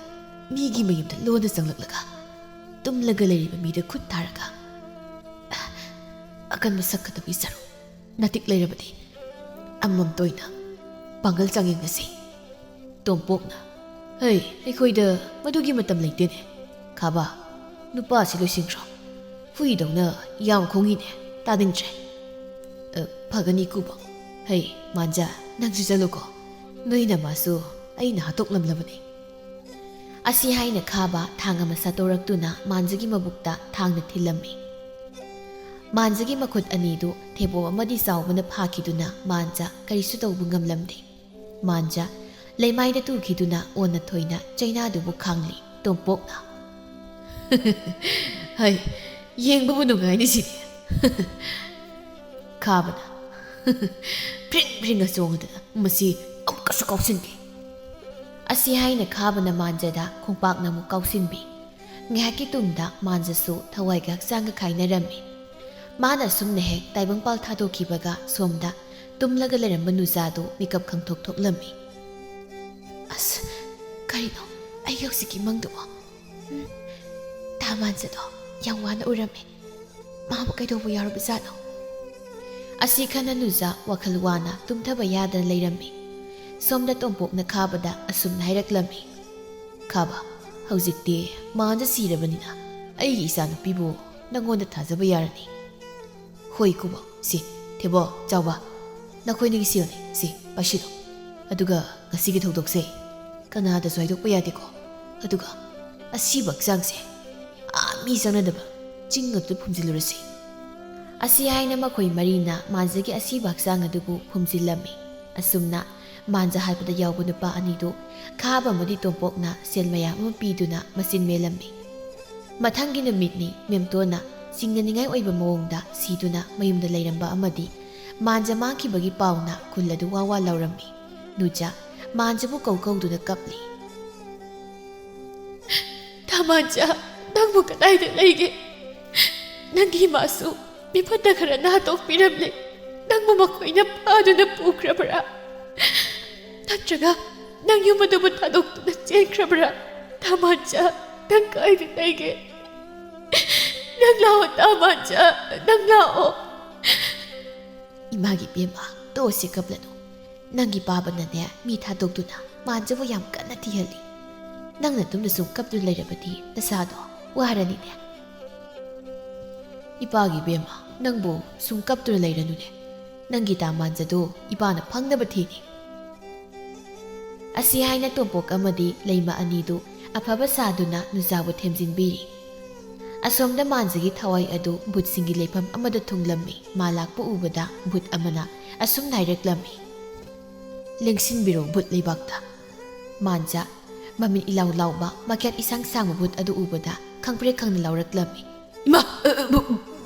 ꯃꯤꯒꯤ ꯃꯌꯨꯝꯗ ꯂꯣꯟꯅ ꯆꯪꯂꯛꯂꯒ ꯇꯨꯝꯂꯒ ꯂꯩꯔꯤꯕ ꯃꯤꯗ ꯈꯨꯠ ꯊꯥꯔꯒ ꯑꯀꯟꯕ ꯁꯛꯀꯗꯕꯒꯤ ꯁꯔꯨꯛ ꯅꯥꯇꯤꯛ ꯂꯩꯔꯕꯗꯤ ꯑꯃꯃꯝꯇ ꯑꯣꯏꯅ ꯄꯥꯡꯒꯜ ꯆꯥꯡꯌꯦꯡꯅꯁꯤ꯫" ꯇꯣꯝꯄꯣꯛꯅ, "ꯍꯩ, ꯑꯩꯈꯣꯏꯗ ꯃꯗꯨꯒꯤ ꯃꯇꯝ ꯂꯩꯇꯦꯅꯦ꯫ ꯈꯥꯕ, ꯅꯨꯄꯥꯁꯤ ꯂꯣꯏꯁꯤꯟꯈ꯭ꯔꯣ꯫ ꯍꯨꯏꯗꯧꯅ ꯌꯥꯝ ꯈꯣꯡꯉꯤꯅꯦ, ꯇꯥꯅꯤꯡꯗ꯭ꯔꯦ꯫" "ꯑ, ꯐꯒꯅꯤ ꯀꯨꯕꯣꯛ꯫ ꯍꯩ, ꯃꯥꯟꯖ, ꯅꯪꯁꯨ ꯆꯠꯂꯨꯀꯣ꯫ ꯅꯣꯏ ꯅꯃꯥꯁꯨ ꯑꯩꯅ ꯍꯥꯠꯇꯣꯛꯂꯝꯂꯕꯅꯤ꯫" ꯑꯁꯤ ꯍꯥꯏꯅ ꯈꯥꯕ ꯊꯥꯡ ꯑꯃ ꯁꯠꯇꯣꯔꯛꯇꯨꯅ ꯃꯥꯟꯖꯒꯤ ꯃꯕꯨꯛꯇ ꯊꯥꯡꯅ ꯊꯤꯜꯂꯝꯃꯤ꯫ ꯃꯥꯟꯖꯒꯤ ꯃꯈꯨꯠ ꯑꯅꯤꯗꯨ ꯊꯦꯕꯣ ꯑꯃꯗꯤ ꯆꯥꯎꯕꯅ ꯐꯥꯈꯤꯗꯨꯅ ꯃꯥꯟꯖ ꯀꯔꯤꯁꯨ ꯇꯧꯕ ꯉꯝꯂꯝꯗꯦ꯫ ꯃꯥꯟꯖ ꯂꯩꯃꯥꯏꯗ ꯇꯨꯈꯤꯗꯨꯅ ꯑꯣꯟꯅ ꯊꯣꯏꯅ ꯆꯩꯅꯥꯗꯨꯕꯨ ꯈꯥꯡꯂꯤ꯫ ꯇꯣꯝꯄꯣꯛꯅ, "ꯍꯩ, ꯌꯦꯡꯕꯕꯨ ꯅꯨꯡꯉꯥꯏꯅꯤ ꯁꯤꯗꯤ꯫" ꯈꯥꯕꯅ, "ꯐ꯭ꯔꯤꯡ ꯐ꯭ꯔꯤꯡꯒ ꯆꯣꯡꯗꯅ ꯃꯁꯤ ꯑꯃꯨꯛꯀꯁꯨ ꯀꯥꯎꯁꯤꯟꯒꯦ꯫" ꯑꯁꯤ ꯍꯥꯏꯅ ꯈꯥꯕꯅ ꯃꯥꯟꯖꯗ ꯈꯣꯡꯄꯥꯛꯅ ꯑꯃꯨꯛ ꯀꯥꯎꯁꯤꯟꯕꯤ꯫ ꯉꯥꯏꯍꯥꯛꯀꯤ ꯇꯨꯡꯗ ꯃꯥꯟꯖꯁꯨ ꯊꯋꯥꯏꯒ ꯍꯛꯆꯥꯡꯒ ꯈꯥꯏꯅꯔꯝꯃꯤ꯫ ꯃꯥꯅ ꯑꯁꯨꯝꯅ ꯍꯦꯛ ꯇꯥꯏꯕꯪꯄꯥꯜ ꯊꯥꯗꯣꯛꯈꯤꯕꯒ ꯁꯣꯝꯗ ꯇꯨꯝꯂꯒ ꯂꯩꯔꯝꯕ ꯅꯨꯖꯥꯗꯨ ꯃꯤꯀꯞ ꯈꯪꯊꯣꯛ ꯊꯣꯛꯂꯝꯃꯤ꯫ "ꯑꯁ, ꯀꯔꯤꯅꯣ ꯑꯩꯒꯤ ꯍꯧꯖꯤꯛꯀꯤ ꯃꯪꯗꯨꯕꯣ? ꯎꯝ, ꯇꯥ ꯃꯥꯟꯖꯗꯣ ꯌꯥꯝ ꯋꯥꯅ ꯎꯔꯝꯃꯤ꯫ ꯃꯥꯕꯨ ꯀꯩꯗꯧꯕ ꯌꯥꯎꯔꯕꯖꯥꯠꯅꯣ?" ꯑꯁꯤ ꯈꯟꯅ ꯅꯨꯖꯥ ꯋꯥꯈꯜ ꯋꯥꯅ ꯇꯨꯝꯊꯕ ꯌꯥꯗꯅ ꯂꯩꯔꯝꯃꯤ꯫ ꯁꯣꯝꯗ ꯇꯣꯝꯄꯣꯛꯅ ꯈꯥꯕꯗ ꯑꯁꯨꯝꯅ ꯍꯥꯏꯔꯛꯂꯝꯃꯤ꯫ "ꯈꯥꯕ, ꯍꯧꯖꯤꯛꯇꯤ ꯃꯥꯟꯖ ꯁꯤꯔꯕꯅꯤꯅ ꯑꯩꯒꯤ ꯏꯆꯥꯅꯨꯄꯤꯕꯨ ꯅꯪꯉꯣꯟꯗ ꯊꯥꯖꯕ ꯌꯥꯔꯅꯤ꯫" "ꯍꯣꯏ ꯀꯨꯕꯣꯛ, ꯁꯤ, ꯊꯦꯕꯣ, ꯆꯥꯎꯕ, ꯅꯈꯣꯏꯅꯤꯒꯤ ꯁꯦꯜꯅꯤ, ꯁꯤ, ꯄꯥꯏꯁꯤꯜꯂꯨ꯫ ꯑꯗꯨꯒ ꯉꯁꯤꯒꯤ ꯊꯧꯗꯣꯛꯁꯦ ꯀꯅꯥꯗꯁꯨ ꯍꯥꯏꯗꯣꯛꯄ ꯌꯥꯗꯦꯀꯣ꯫ ꯑꯗꯨꯒ ꯑꯁꯤꯕ ꯍꯛꯆꯥꯡꯁꯦ ꯑꯥ ꯃꯤ ꯆꯪꯅꯗꯕ ꯆꯤꯡ ꯑꯗꯨꯗ ꯐꯨꯝꯖꯤꯜꯂꯨꯔꯁꯤ꯫ ꯑꯁꯤ ꯍꯥꯏꯅ ꯃꯈꯣꯏ ꯃꯔꯤꯅ ꯃꯥꯟꯖꯒꯤ ꯑꯁꯤꯕ ꯍꯛꯆꯥꯡ ꯑꯗꯨꯕꯨ ꯐꯨꯝꯖꯤꯜꯂꯝꯃꯤ꯫ ꯑꯁꯨꯝꯅ ꯃꯥꯟꯖ ꯍꯥꯠꯄꯗ ꯌꯥꯎꯕ ꯅꯨꯄꯥ ꯑꯅꯤꯗꯨ ꯈꯥꯕ ꯑꯃꯗꯤ ꯇꯣꯝꯄꯣꯛꯅ ꯁꯦꯜ ꯃꯌꯥꯝ ꯑꯃ ꯄꯤꯗꯨꯅ ꯃꯆꯤꯟ ꯃꯦꯜꯂꯝꯃꯤ꯫ ꯃꯊꯪꯒꯤ ꯅꯨꯃꯤꯠꯅꯤ꯫ ꯃꯦꯝꯇꯣꯟꯅ ꯆꯤꯡꯅꯅꯤꯡꯉꯥꯏ ꯑꯣꯏꯕ ꯃꯑꯣꯡꯗ ꯁꯤꯗꯨꯅ ꯃꯌꯨꯝꯗ ꯂꯩꯔꯝꯕ ꯑꯃꯗꯤ ꯃꯥꯟꯖ ꯃꯥꯡꯈꯤꯕꯒꯤ ꯄꯥꯎꯅ ꯈꯨꯜ ꯑꯗꯨ ꯋꯥ ꯋꯥ ꯂꯥꯎꯔꯝꯃꯤ꯫ ꯅꯨꯖꯥ ꯃꯥꯟꯖꯕꯨ ꯀꯧ ꯀꯧꯗꯨꯅ ꯀꯞꯂꯤ꯫ "ꯇꯥꯃꯥꯟꯖ, ꯅꯪꯕꯨ ꯀꯗꯥꯏꯗ ꯂꯩꯒꯦ? ꯅꯪꯒꯤ ꯏꯃꯥꯁꯨ ꯃꯤꯐꯠꯇ ꯈꯔꯅ ꯍꯥꯠꯇꯣꯛꯄꯤꯔꯝꯂꯦ꯫ ꯅꯪꯕꯨ ꯃꯈꯣꯏꯅ ꯐꯥꯗꯨꯅ ꯄꯨꯈ꯭ꯔꯕ꯭ꯔꯥ? ꯅꯠꯇ꯭ꯔꯒ ꯅꯪ ꯌꯨꯝ ꯑꯗꯨꯕꯨ ꯊꯥꯗꯣꯛꯇꯨꯅ ꯆꯦꯟꯈ꯭ꯔꯕ꯭ꯔꯥ? ꯇꯥꯃꯥꯟꯖ, ꯅꯪ ꯀꯥꯏꯗ ꯂꯩꯒꯦ? ꯅꯪ ꯂꯥꯛꯑꯣ, ꯇꯥꯃꯥꯟꯖ, ꯅꯪ ꯂꯥꯛꯑꯣ꯫" "ꯏꯃꯥꯒꯤ ꯏꯕꯦꯝꯃ, ꯇꯣꯛꯑꯁꯦ, ꯀꯞꯂꯅꯨ꯫ ꯅꯪꯒꯤ ꯄꯥꯕꯅꯅꯦ, ꯃꯤ ꯊꯥꯗꯣꯛꯇꯨꯅ ꯃꯥꯟꯖꯕꯨ ꯌꯥꯝ ꯀꯟꯅ ꯊꯤꯍꯜꯂꯤ꯫ ꯅꯪ ꯅꯇꯣꯝꯗ ꯁꯨꯝ ꯀꯞꯇꯨꯅ ꯂꯩꯔꯕꯗꯤ ꯅꯁꯥꯗꯣ ꯋꯥꯔꯅꯤꯅꯦ꯫" "ꯏꯄꯥꯒꯤ ꯏꯕꯦꯝꯃ, ꯅꯪꯕꯨ ꯁꯨꯝ ꯀꯞꯇꯨꯅ ꯂꯩꯔꯅꯨꯅꯦ꯫ ꯅꯪꯒꯤ ꯇꯥꯃꯥꯟꯖꯗꯣ ꯏꯄꯥꯅ ꯐꯪꯅꯕ ꯊꯤꯅꯤ꯫" ꯑꯁꯤ ꯍꯥꯏꯅ ꯇꯣꯝꯄꯣꯛ ꯑꯃꯗꯤ ꯂꯩꯃ ꯑꯅꯤꯗꯨ ꯑꯐꯕ ꯁꯥꯗꯨꯅ ꯅꯨꯖꯥꯕꯨ ꯊꯦꯝꯖꯤꯟꯕꯤꯔꯤ꯫ ꯑꯁꯣꯝꯗ ꯃꯥꯟꯖꯒꯤ ꯊꯋꯥꯏ ꯑꯗꯨ ꯚꯨꯠꯁꯤꯡꯒꯤ ꯂꯩꯐꯝ ꯑꯃꯗ ꯊꯨꯡꯂꯝꯃꯤ꯫ ꯃꯥ ꯂꯥꯛꯄ ꯎꯕꯗ ꯚꯨꯠ ꯑꯃꯅ ꯑꯁꯨꯝꯅ ꯍꯥꯏꯔꯛꯂꯝꯃꯤ, "ꯂꯦꯡꯁꯤꯟꯕꯤꯔꯣ ꯚꯨꯠ ꯂꯩꯕꯥꯛꯇ꯫" ꯃꯥꯟꯖ, ꯃꯃꯤꯠ ꯏꯂꯥꯎ ꯂꯥꯎꯕ, ꯃꯈꯌꯥꯠ ꯏꯁꯥꯡ ꯁꯥꯡꯕ ꯚꯨꯠ ꯑꯗꯨ ꯎꯕꯗ ꯈꯪꯄ꯭ꯔꯦꯛ ꯈꯪꯅ ꯂꯥꯎꯔꯛꯂꯝꯃꯤ, "ꯏꯃꯥ! ꯑ, ꯑ, ꯚꯨ-,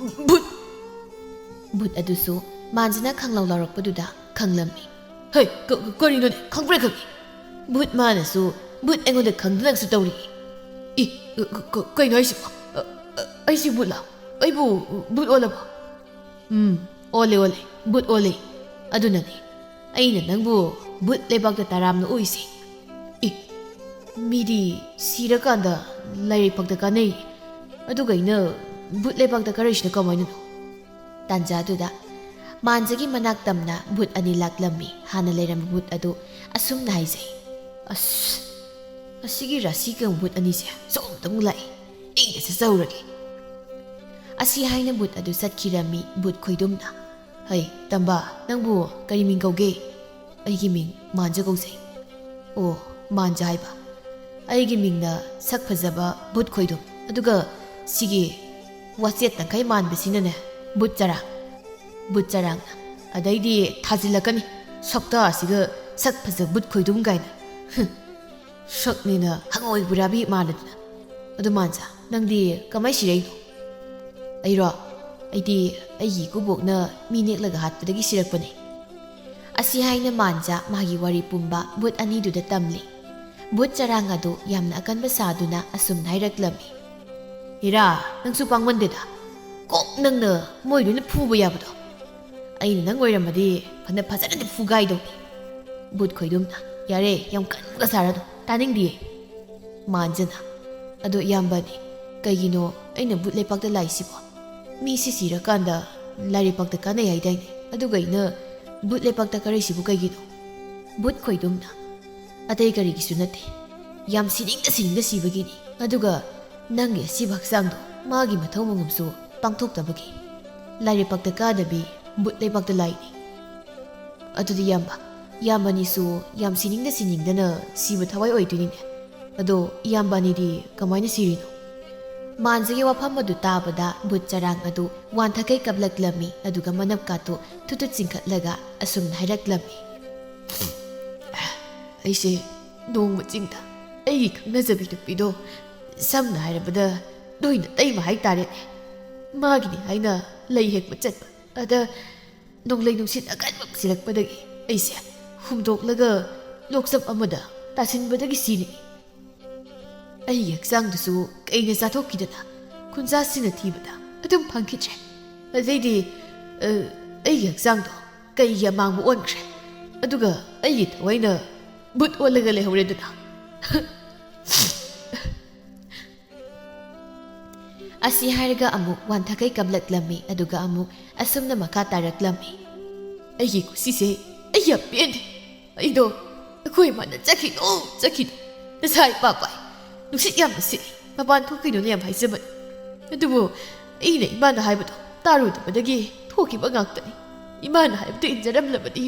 ꯚꯨꯠ!" ꯚꯨꯠ ꯑꯗꯨꯁꯨ ꯃꯥꯟꯖꯅ ꯈꯪꯂꯥꯎ ꯂꯥꯎꯔꯛꯄꯗꯨꯗ ꯈꯪꯂꯝꯃꯤ꯫ "ꯍꯩ, ꯀ-, ꯀ-, ꯀꯔꯤꯅꯣꯅꯦ? ꯈꯪꯄ꯭ꯔꯦꯛ ꯈꯪꯉꯤ꯫ ꯚꯨꯠ ꯃꯥꯅꯁꯨ ꯚꯨꯠ ꯑꯩꯉꯣꯟꯗ ꯈꯪꯗꯅꯁꯨ ꯇꯧꯔꯤ꯫ ꯏ, ꯀ-, ꯀ-, ꯀ-, ꯀꯩꯅꯣ ꯍꯥꯏꯁꯤꯕꯣ? ꯑ, ꯑ, ꯑꯩꯁꯤ ꯚꯨꯠꯂ? ꯑꯩꯕꯨ ꯚꯨꯠ ꯑꯣꯜꯂꯕꯣ?" "ꯎꯝ, ꯑꯣꯜꯂꯦ, ꯑꯣꯜꯂꯦ, ꯚꯨꯠ ꯑꯣꯜꯂꯦ꯫ ꯑꯗꯨꯅꯅꯦ ꯑꯩꯅ ꯅꯪꯕꯨ ꯚꯨꯠ ꯂꯩꯕꯥꯛꯇ ꯇꯔꯥꯝꯅ ꯑꯣꯛꯏꯁꯦ꯫ ꯏ, ꯃꯤꯗꯤ ꯁꯤꯔꯀꯥꯟꯗ ꯂꯥꯏꯔꯩ ꯄꯥꯛꯇ ꯀꯥꯟꯅꯩ, ꯑꯗꯨꯒ ꯑꯩꯅ ꯚꯨꯠ ꯂꯩꯕꯥꯛꯇ ꯀꯥꯔꯛꯏꯁꯤꯅ ꯀꯃꯥꯏꯅꯅꯣ?" ꯇꯥꯟꯖꯥꯗꯨꯗ ꯃꯥꯟꯖꯒꯤ ꯃꯅꯥꯛ ꯇꯝꯅ ꯚꯨꯠ ꯑꯅꯤ ꯂꯥꯛꯂꯝꯃꯤ꯫ ꯍꯥꯟꯅ ꯂꯩꯔꯝꯕ ꯚꯨꯠ ꯑꯗꯨ ꯑꯁꯨꯝꯅ ꯍꯥꯏꯖꯩ, "ꯑꯁ, ꯑꯁꯤꯒꯤ ꯔꯥꯁꯤ ꯀꯪꯕ ꯚꯨꯠ ꯑꯅꯤꯁꯦ ꯁꯣꯝꯗ ꯑꯃꯨꯛ ꯂꯥꯛꯏ꯫ ꯑꯩꯅ ꯆꯠꯆꯍꯧꯔꯒꯦ꯫" ꯑꯁꯤ ꯍꯥꯏꯅ ꯚꯨꯠ ꯑꯗꯨ ꯆꯠꯈꯤꯔꯝꯃꯤ꯫ ꯚꯨꯠ ꯈꯣꯏꯗꯨꯝꯅ, "ꯍꯩ, ꯇꯝꯕ, ꯅꯪꯕꯨ ꯀꯔꯤ ꯃꯤꯡ ꯀꯧꯒꯦ?" "ꯑꯩꯒꯤ ꯃꯤꯡ ꯃꯥꯟꯖ ꯀꯧꯖꯩ꯫" "ꯑꯣ, ꯃꯥꯟꯖ ꯍꯥꯏꯕ? ꯑꯩꯒꯤ ꯃꯤꯡꯅ ꯁꯛ ꯐꯖꯕ ꯕꯨꯠ ꯈꯣꯏꯗꯨꯝ, ꯑꯗꯨꯒ ꯁꯤꯒꯤ ꯋꯥꯆꯦꯠ ꯇꯪꯈꯥꯏ ꯃꯥꯟꯕꯁꯤꯅꯅꯦ ꯕꯨꯠ ꯆꯔꯥꯡ, ꯕꯨꯠ ꯆꯔꯥꯡꯅ꯫ ꯑꯗꯩꯗꯤ ꯊꯥꯖꯤꯜꯂꯛꯀꯅꯤ, "ꯁꯛꯇꯥꯁꯤꯒ ꯁꯛ ꯐꯖꯕ ꯕꯨꯠ ꯈꯣꯏꯗꯨꯝ" ꯀꯥꯏꯅ꯫ ꯍꯨꯝ, ꯁꯛꯅꯤꯅ ꯍꯪꯉꯣꯏ ꯄꯨꯔꯥꯕꯤ ꯃꯥꯜꯂꯗꯅ꯫ ꯑꯗꯨ ꯃꯥꯟꯖꯥ, ꯅꯪꯗꯤ ꯀꯃꯥꯏ ꯁꯤꯔꯛꯏꯅꯣ? ꯑꯩꯔꯣ? ꯑꯩꯗꯤ ꯑꯩꯒꯤ ꯏꯀꯨꯕꯣꯛꯅ ꯃꯤ ꯅꯦꯛꯂꯒ ꯍꯥꯠꯄꯗꯒꯤ ꯁꯤꯔꯛꯄꯅꯦ꯫ ꯑꯁꯤ ꯍꯥꯏꯅ ꯃꯥꯟꯖꯥ ꯃꯥꯒꯤ ꯋꯥꯔꯤ ꯄꯨꯝꯕ ꯕꯨꯠ ꯑꯅꯤꯗꯨꯗ ꯇꯝꯂꯤ꯫ ꯕꯨꯠ ꯆꯔꯥꯡ ꯑꯗꯨ ꯌꯥꯝꯅ ꯑꯀꯟꯕ ꯁꯥꯗꯨꯅ ꯑꯁꯨꯝꯅ ꯍꯥꯏꯔꯛꯂꯝꯃꯤ꯫ "ꯏꯔꯥ, ꯅꯪꯁꯨ ꯄꯥꯡꯃꯟꯗꯦꯗ꯫ ꯀꯣꯛ ꯅꯪꯅ ꯃꯣꯏꯗꯨꯅ ꯐꯨꯕ ꯌꯥꯕꯗꯣ꯫ ꯑꯩꯅ ꯅꯪ ꯑꯣꯏꯔꯝꯃꯗꯤ ꯐꯅ ꯐꯖꯅꯗꯤ ꯐꯨꯒꯥꯏꯗꯧꯅꯤ꯫" ꯕꯨꯠ ꯈꯣꯏꯗꯨꯝꯅ, "ꯌꯥꯔꯦ, ꯌꯥꯝ ꯀꯟꯕꯒ ꯁꯥꯔꯅꯨ, ꯇꯥꯅꯤꯡꯗꯤꯌꯦ꯫" ꯃꯥꯟꯖꯅ, "ꯑꯗꯣ ꯏꯌꯥꯝꯕꯅꯤ, ꯀꯩꯒꯤꯅꯣ ꯑꯩꯅ ꯕꯨꯠ ꯂꯩꯄꯥꯛꯇ ꯂꯥꯛꯏꯁꯤꯕꯣ? ꯃꯤꯁꯤ ꯁꯤꯔꯀꯥꯟꯗ ꯂꯥꯏꯔꯩꯄꯥꯛꯇ ꯀꯥꯟꯅꯩ ꯍꯥꯏꯗꯥꯏꯅꯦ? ꯑꯗꯨꯒ ꯑꯩꯅ ꯕꯨꯠ ꯂꯩꯄꯥꯛꯇ ꯀꯥꯔꯛꯏꯁꯤꯕꯨ ꯀꯩꯒꯤꯅꯣ?" ꯕꯨꯠ ꯈꯣꯏꯗꯨꯝꯅ, "ꯑꯇꯩ ꯀꯔꯤꯒꯤꯁꯨ ꯅꯠꯇꯦ, ꯌꯥꯝ ꯁꯤꯅꯤꯡꯗ ꯁꯤꯅꯤꯡꯗ ꯁꯤꯕꯒꯤꯅꯤ꯫ ꯑꯗꯨꯒ ꯅꯪꯒꯤ ꯑꯁꯤꯕ ꯍꯛꯆꯥꯡꯗꯣ ꯃꯥꯒꯤ ꯃꯊꯧ ꯃꯉꯝꯁꯨ ꯄꯥꯡꯊꯣꯛꯇꯕꯒꯤ ꯂꯥꯏꯔꯩꯄꯥꯛꯇ ꯀꯥꯗꯕꯤ ꯕꯨꯠ ꯂꯩꯄꯥꯛꯇ ꯂꯥꯛꯏꯅꯤ꯫ ꯑꯗꯨꯗꯤ ꯏꯌꯥꯝꯕ, ꯏꯌꯥꯝꯕꯅꯤꯁꯨ ꯌꯥꯝ ꯁꯤꯅꯤꯡꯗ ꯁꯤꯅꯤꯡꯗꯅ ꯁꯤꯕ ꯊꯋꯥꯏ ꯑꯣꯏꯗꯣꯏꯅꯤꯅꯦ꯫ ꯑꯗꯣ ꯏꯌꯥꯝꯕꯅꯤꯗꯤ ꯀꯃꯥꯏꯅ ꯁꯤꯔꯤꯅꯣ?" ꯃꯥꯟꯖꯒꯤ ꯋꯥꯐꯝ ꯑꯗꯨ ꯇꯥꯕꯗ ꯕꯨꯠ ꯆꯔꯥꯡ ꯑꯗꯨ ꯋꯥꯟꯊꯈꯩ ꯀꯞꯂꯛꯂꯝꯃꯤ, ꯑꯗꯨꯒ ꯃꯅꯞꯀꯥꯇꯨ ꯊꯨꯠ ꯊꯨꯠ ꯆꯤꯡꯈꯠꯂꯒ ꯑꯁꯨꯝꯅ ꯍꯥꯏꯔꯛꯂꯝꯃꯤ꯫ "ꯑꯩꯁꯦ ꯅꯣꯡꯃ ꯆꯤꯡꯗ ꯑꯩꯒꯤ ꯈꯪꯅꯖꯕꯤ ꯅꯨꯄꯤꯗꯣ, ꯁꯝꯅ ꯍꯥꯏꯔꯕꯗ ꯅꯣꯏ ꯅꯇꯩꯃ ꯍꯥꯏꯇꯥꯔꯦꯅꯦ, ꯃꯥꯒꯤꯅꯤ ꯍꯥꯏꯅ ꯂꯩ ꯍꯦꯛꯄ ꯆꯠꯄ꯫ ꯑꯗ ꯅꯣꯡꯂꯩ ꯅꯨꯡꯁꯤꯠ ꯑꯀꯟꯕ ꯁꯤꯜꯂꯛꯄꯗꯒꯤ ꯑꯩꯁꯦ ꯍꯨꯝꯗꯣꯛꯂꯒ ꯂꯣꯛꯆꯝ ꯑꯃꯗ ꯇꯥꯁꯤꯟꯕꯗꯒꯤ ꯁꯤꯔꯤ꯫ ꯑꯩꯒꯤ ꯍꯛꯆꯥꯡꯗꯨꯁꯨ ꯀꯩꯅ ꯆꯥꯊꯣꯛꯈꯤꯗꯅ ꯈꯨꯟꯖꯥꯁꯤꯡꯅ ꯊꯤꯕꯗ ꯑꯗꯨꯝ ꯐꯪꯈꯤꯗ꯭ꯔꯦ꯫ ꯑꯗꯩꯗꯤ, ꯑ, ꯑꯩꯒꯤ ꯍꯛꯆꯥꯡꯗꯣ ꯀꯩꯒꯤ ꯑꯃꯥꯡꯕ ꯑꯣꯟꯈ꯭ꯔꯦ꯫ ꯑꯗꯨꯒ ꯑꯩꯒꯤ ꯊꯋꯥꯏꯅ ꯕꯨꯠ ꯑꯣꯜꯂꯒ ꯂꯩꯍꯧꯔꯦꯗꯅ꯫" ꯑꯁꯤ ꯍꯥꯏꯔꯒ ꯑꯃꯨꯛ ꯋꯥꯟꯊꯈꯩ ꯀꯞꯂꯛꯂꯝꯃꯤ, ꯑꯗꯨꯒ ꯑꯃꯨꯛ ꯑꯁꯨꯝꯅ ꯃꯈꯥ ꯇꯥꯔꯛꯂꯝꯃꯤ꯫ "ꯑꯩꯒꯤ ꯈꯨꯁꯤꯁꯦ ꯑꯩ ꯌꯥꯝ ꯄꯦꯟꯗꯦ꯫ ꯑꯩꯗꯣ ꯑꯩꯈꯣꯏ ꯏꯃꯥꯅ ꯆꯠꯈꯤꯅꯣ, ꯆꯠꯈꯤꯅꯣ, ꯅꯁꯥ ꯏꯄꯥ ꯄꯥꯏ, ꯅꯨꯡꯁꯤꯠ ꯌꯥꯝꯅ ꯁꯤꯠꯂꯤ, ꯃꯄꯥꯟ ꯊꯣꯛꯈꯤꯅꯣꯅ ꯌꯥꯝ ꯍꯥꯏꯖꯕꯅꯤ꯫ ꯑꯗꯨꯕꯨ ꯑꯩꯅ ꯏꯃꯥꯅ ꯍꯥꯏꯕꯗꯣ ꯇꯥꯔꯨꯗꯕꯗꯒꯤ ꯊꯣꯛꯈꯤꯕ ꯉꯥꯛꯇꯅꯤ꯫ ꯏꯃꯥꯅ ꯍꯥꯏꯕꯗꯨ ꯏꯟꯖꯔꯝꯂꯕꯗꯤ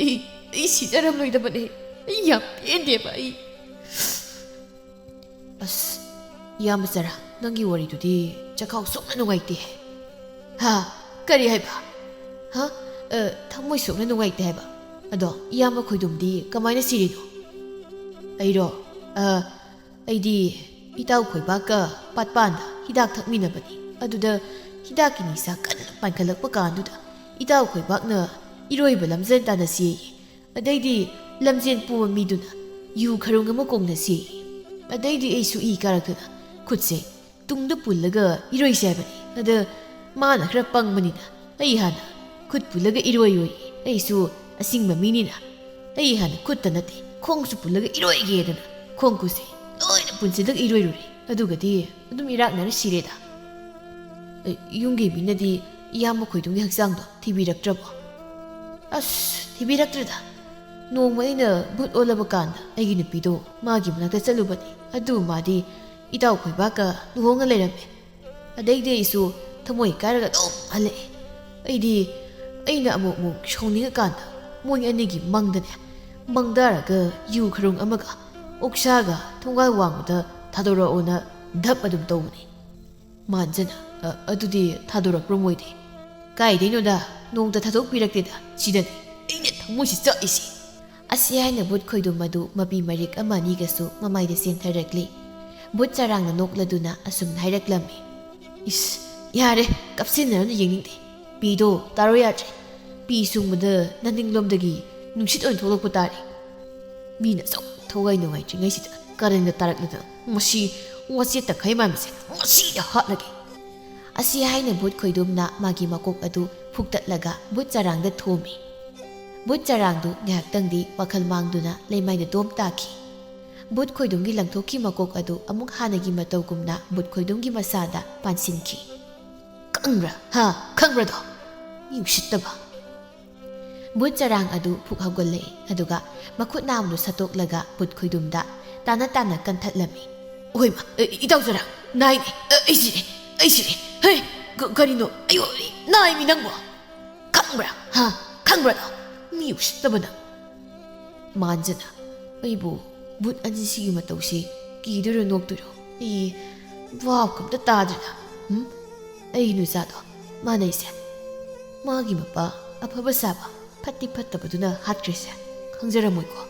ꯑꯩ, ꯑꯩ ꯁꯤꯖꯔꯝꯂꯣꯏꯗꯕꯅꯤ꯫ ꯑꯩ ꯌꯥꯝ ꯄꯦꯟꯗꯦꯕ ꯑꯩ꯫" ꯑꯁ, ꯏꯌꯥꯝꯕ ꯆꯔꯥ, ꯅꯪꯒꯤ ꯋꯥꯔꯤꯗꯨꯗꯤ ꯆꯈꯥꯎ ꯁꯣꯛꯅ ꯅꯨꯡꯉꯥꯏꯇꯦ꯫ ꯍꯥ? ꯀꯔꯤ ꯍꯥꯏꯕ? ꯍꯥ? ꯑ, ꯊꯃꯣꯏ ꯁꯣꯛꯅ ꯅꯨꯡꯉꯥꯏꯇꯦ ꯍꯥꯏꯕ? ꯑꯗꯣ ꯏꯌꯥꯝꯕ ꯈꯣꯏꯗꯨꯝꯗꯤ ꯀꯃꯥꯏꯅ ꯁꯤꯔꯤꯅꯣ? ꯑꯩꯔꯣ? ꯑ, ꯑꯩꯗꯤ ꯏꯇꯥꯎ ꯈꯣꯏꯕꯥꯛꯀ ꯄꯥꯠꯄꯥꯟꯗ ꯍꯤꯗꯥꯛ ꯊꯛꯃꯤꯟꯅꯕꯅꯤ꯫ ꯑꯗꯨꯗ ꯍꯤꯗꯥꯛꯀꯤ ꯅꯤꯁꯥ ꯀꯟꯅ ꯄꯥꯟꯈꯠꯂꯛꯄ ꯀꯥꯟꯗꯨꯗ ꯏꯇꯥꯎ ꯈꯣꯏꯕꯥꯛꯅ ꯏꯔꯣꯏꯕ ꯂꯝꯖꯦꯟ ꯇꯥꯟꯅꯁꯤ, ꯑꯗꯩꯗꯤ ꯂꯝꯖꯦꯟ ꯄꯨꯕ ꯃꯤꯗꯨꯅ ꯌꯨ ꯈꯔꯨꯡ ꯑꯃ ꯀꯣꯡꯅꯁꯤ꯫ ꯑꯗꯩꯗꯤ ꯑꯩꯁꯨ ꯏ ꯀꯥꯔꯛꯇꯅ ꯈꯨꯠꯁꯦ ꯇꯨꯡꯗ ꯄꯨꯜꯂꯒ ꯏꯔꯣꯏꯁꯦ ꯍꯥꯏꯕꯅꯤ꯫ ꯑꯗ ꯃꯥꯅ ꯈꯔ ꯄꯪꯕꯅꯤꯅ ꯑꯩ ꯍꯥꯟꯅ ꯈꯨꯠ ꯄꯨꯜꯂꯒ ꯏꯔꯣꯏꯔꯣꯏ꯫ ꯑꯩꯁꯨ ꯑꯁꯤꯡꯕ ꯃꯤꯅꯤꯅ ꯑꯩ ꯍꯥꯟꯅ ꯈꯨꯠꯇ ꯅꯠꯇꯦ, ꯈꯣꯡꯁꯨ ꯄꯨꯜꯂꯒ ꯏꯔꯣꯏꯒꯦꯗꯅ ꯈꯣꯡ ꯈꯨꯠꯁꯦ ꯂꯣꯏꯅ ꯄꯨꯟꯁꯤꯜꯂꯒ ꯏꯔꯣꯏꯔꯨꯔꯦ꯫ ꯑꯗꯨꯒꯗꯤ ꯑꯗꯨꯝ ꯏꯔꯥꯛꯅꯔ ꯁꯤꯔꯦꯗ꯫ ꯑꯦ, ꯌꯨꯝꯒꯤ ꯃꯤꯅꯗꯤ ꯏꯌꯥꯝꯕ ꯈꯣꯏꯗꯨꯝꯒꯤ ꯍꯛꯆꯥꯡꯗꯣ ꯊꯤꯕꯤꯔꯛꯇ꯭ꯔꯕꯣ? ꯑꯁ, ꯊꯤꯕꯤꯔꯛꯇ꯭ꯔꯦꯗ꯫ ꯅꯣꯡꯃ ꯑꯩꯅ ꯚꯨꯠ ꯑꯣꯜꯂꯕ ꯀꯥꯟꯗ ꯑꯩꯒꯤ ꯅꯨꯄꯤꯗꯣ ꯃꯥꯒꯤ ꯃꯅꯥꯛꯇ ꯆꯠꯂꯨꯕꯅꯤ꯫ ꯑꯗꯨ ꯃꯥꯗꯤ ꯏꯇꯥꯎ ꯈꯣꯏꯕꯥꯛꯀ ꯂꯨꯍꯣꯡꯉ ꯂꯩꯔꯝꯃꯦ꯫ ꯑꯗꯩꯗꯤ ꯑꯩꯁꯨ ꯊꯃꯣꯏ ꯀꯥꯏꯔꯒ ꯑꯗꯨꯝ ꯍꯜꯂꯛꯑꯦ꯫ ꯑꯩꯗꯤ ꯑꯩꯅ ꯑꯃꯨꯛ ꯑꯃꯨꯛ ꯁꯥꯎꯅꯤꯡꯉꯀꯥꯟꯗ ꯃꯣꯏ ꯑꯅꯤꯒꯤ ꯃꯪꯗꯅꯦ, ꯃꯪꯗꯥꯔꯒ ꯌꯨ ꯈꯔꯨꯡ ꯑꯃꯒ ꯑꯣꯛꯁꯥꯒ ꯊꯣꯡꯒꯥꯜ ꯋꯥꯡꯃꯗ ꯊꯥꯗꯣꯔꯛꯑꯣꯅ ꯙꯞ ꯑꯗꯨꯝ ꯇꯧꯕꯅꯤ꯫ ꯃꯥꯟꯖꯅ, "ꯑ, ꯑꯗꯨꯗꯤ ꯊꯥꯗꯣꯔꯛꯄ꯭ꯔꯣ ꯃꯣꯏꯗꯤ?" "ꯀꯥꯏꯗꯩꯅꯣꯗ, ꯅꯣꯡꯇ ꯊꯥꯗꯣꯛꯄꯤꯔꯛꯇꯦꯗ, ꯁꯤꯗꯅꯤ ꯑꯩꯅ ꯊꯃꯣꯏꯁꯤ ꯆꯥꯛꯏꯁꯤ!" ꯑꯁꯤ ꯍꯥꯏꯅ ꯚꯨꯠ ꯈꯣꯏꯗꯨꯝ ꯑꯗꯨ ꯃꯄꯤ ꯃꯔꯤꯛ ꯑꯃ ꯑꯅꯤꯒꯁꯨ ꯃꯃꯥꯏꯗ ꯆꯦꯟꯊꯔꯛꯂꯤ꯫ ꯚꯨꯠ ꯆꯔꯥꯡꯅ ꯅꯣꯛꯂꯗꯨꯅ ꯑꯁꯨꯝꯅ ꯍꯥꯏꯔꯛꯂꯝꯃꯤ, "ꯏꯁ, ꯌꯥꯔꯦ, ꯀꯞꯁꯤꯟꯅꯔꯅꯨ, ꯌꯦꯡꯅꯤꯡꯗꯦ꯫ ꯄꯤꯗꯣ ꯇꯥꯔꯣ ꯌꯥꯗ꯭ꯔꯦ꯫ ꯄꯤ ꯁꯨꯡꯕꯗ ꯅꯅꯤꯡꯂꯣꯝꯗꯒꯤ ꯅꯨꯡꯁꯤꯠ ꯑꯣꯏꯅ ꯊꯣꯛꯂꯛꯄ ꯇꯥꯔꯦ꯫ ꯃꯤꯅ ꯑꯁꯨꯛ ꯊꯋꯥꯏ ꯅꯨꯡꯉꯥꯏꯇ꯭ꯔꯤꯉꯩꯁꯤꯗ ꯀꯔꯟꯒ ꯇꯥꯔꯛꯂꯗꯅ, ꯃꯁꯤ ꯋꯥꯆꯦꯠ ꯇꯪꯈꯥꯏ ꯃꯥꯟꯕꯁꯦ ꯃꯁꯤꯗ ꯍꯥꯠꯂꯒꯦ!" ꯑꯁꯤ ꯍꯥꯏꯅ ꯚꯨꯠ ꯈꯣꯏꯗꯨꯝꯅ ꯃꯥꯒꯤ ꯃꯀꯣꯛ ꯑꯗꯨ ꯐꯨꯛꯇꯠꯂꯒ ꯚꯨꯠ ꯆꯔꯥꯡꯗ ꯊꯣꯝꯃꯤ꯫ ꯚꯨꯠ ꯆꯔꯥꯡꯗꯨ ꯉꯥꯏꯍꯥꯛꯇꯪꯗꯤ ꯋꯥꯈꯜ ꯃꯥꯡꯗꯨꯅ ꯂꯩꯃꯥꯏꯗ ꯗꯣꯝ ꯇꯥꯈꯤ꯫ ꯚꯨꯠ ꯈꯣꯏꯗꯨꯝꯒꯤ ꯂꯪꯊꯣꯛꯈꯤ ꯃꯀꯣꯛ ꯑꯗꯨ ꯑꯃꯨꯛ ꯍꯥꯟꯅꯒꯤ ꯃꯇꯧꯒꯨꯝꯅ ꯚꯨꯠ ꯈꯣꯏꯗꯨꯝꯒꯤ ꯃꯁꯥꯗ ꯄꯥꯟꯁꯤꯟꯈꯤ꯫ "ꯈꯪꯕ꯭ꯔꯥ? ꯍꯥ? ꯈꯪꯕ꯭ꯔꯥꯗꯣ? ꯃꯤ ꯎꯁꯤꯠꯇꯕ!" ꯚꯨꯠ ꯆꯔꯥꯡ ꯑꯗꯨ ꯐꯨꯛ ꯍꯧꯒꯠꯂꯛꯏ, ꯑꯗꯨꯒ ꯃꯈꯨꯠ ꯅꯥꯝꯗꯨ ꯁꯠꯇꯣꯛꯂꯒ ꯚꯨꯠ ꯈꯣꯏꯗꯨꯝꯗ ꯇꯥꯅ ꯇꯥꯅ ꯀꯟꯊꯠꯂꯝꯃꯤ꯫ "ꯑꯣꯏꯃ, ꯑꯦ, ꯏꯇꯥꯎ ꯆꯔꯥꯡ, ꯅꯥꯏꯅꯦ, ꯑꯦ, ꯑꯩ ꯁꯤꯔꯦ, ꯑꯩ ꯁꯤꯔꯦ꯫ ꯍꯩ, ꯀ-, ꯀꯔꯤꯅꯣ? ꯑꯩ, ꯑꯩ ꯅꯥꯏꯃꯤ ꯅꯪꯕꯣ? ꯈꯪꯕ꯭ꯔꯥ? ꯍꯥ? ꯈꯪꯕ꯭ꯔꯥꯗꯣ? ꯃꯤ ꯎꯁꯤꯠꯇꯕ ꯅꯪ!" ꯃꯥꯟꯖꯅ, "ꯑꯩꯕꯨ ꯚꯨꯠ ꯑꯅꯤꯁꯤꯒꯤ ꯃꯇꯧꯁꯤ ꯀꯤꯗꯣꯏꯔꯣ ꯅꯣꯛꯇꯣꯏꯔꯣ? ꯑꯩ ꯚꯥꯞꯀ ꯑꯝꯇ ꯇꯥꯗ꯭ꯔꯦꯗ꯫ ꯎꯝ? ꯑꯩ ꯅꯨꯆꯥꯗꯣ ꯃꯥꯟꯅꯩꯁꯦ꯫ ꯃꯥꯒꯤ ꯃꯄꯥ ꯑꯐꯕ ꯁꯥꯕ ꯐꯠꯇꯤ ꯐꯠꯇꯕꯗꯨꯅ ꯍꯥꯠꯈ꯭ꯔꯤꯁꯦ ꯈꯪꯖꯔꯝꯃꯣꯏꯀꯣ꯫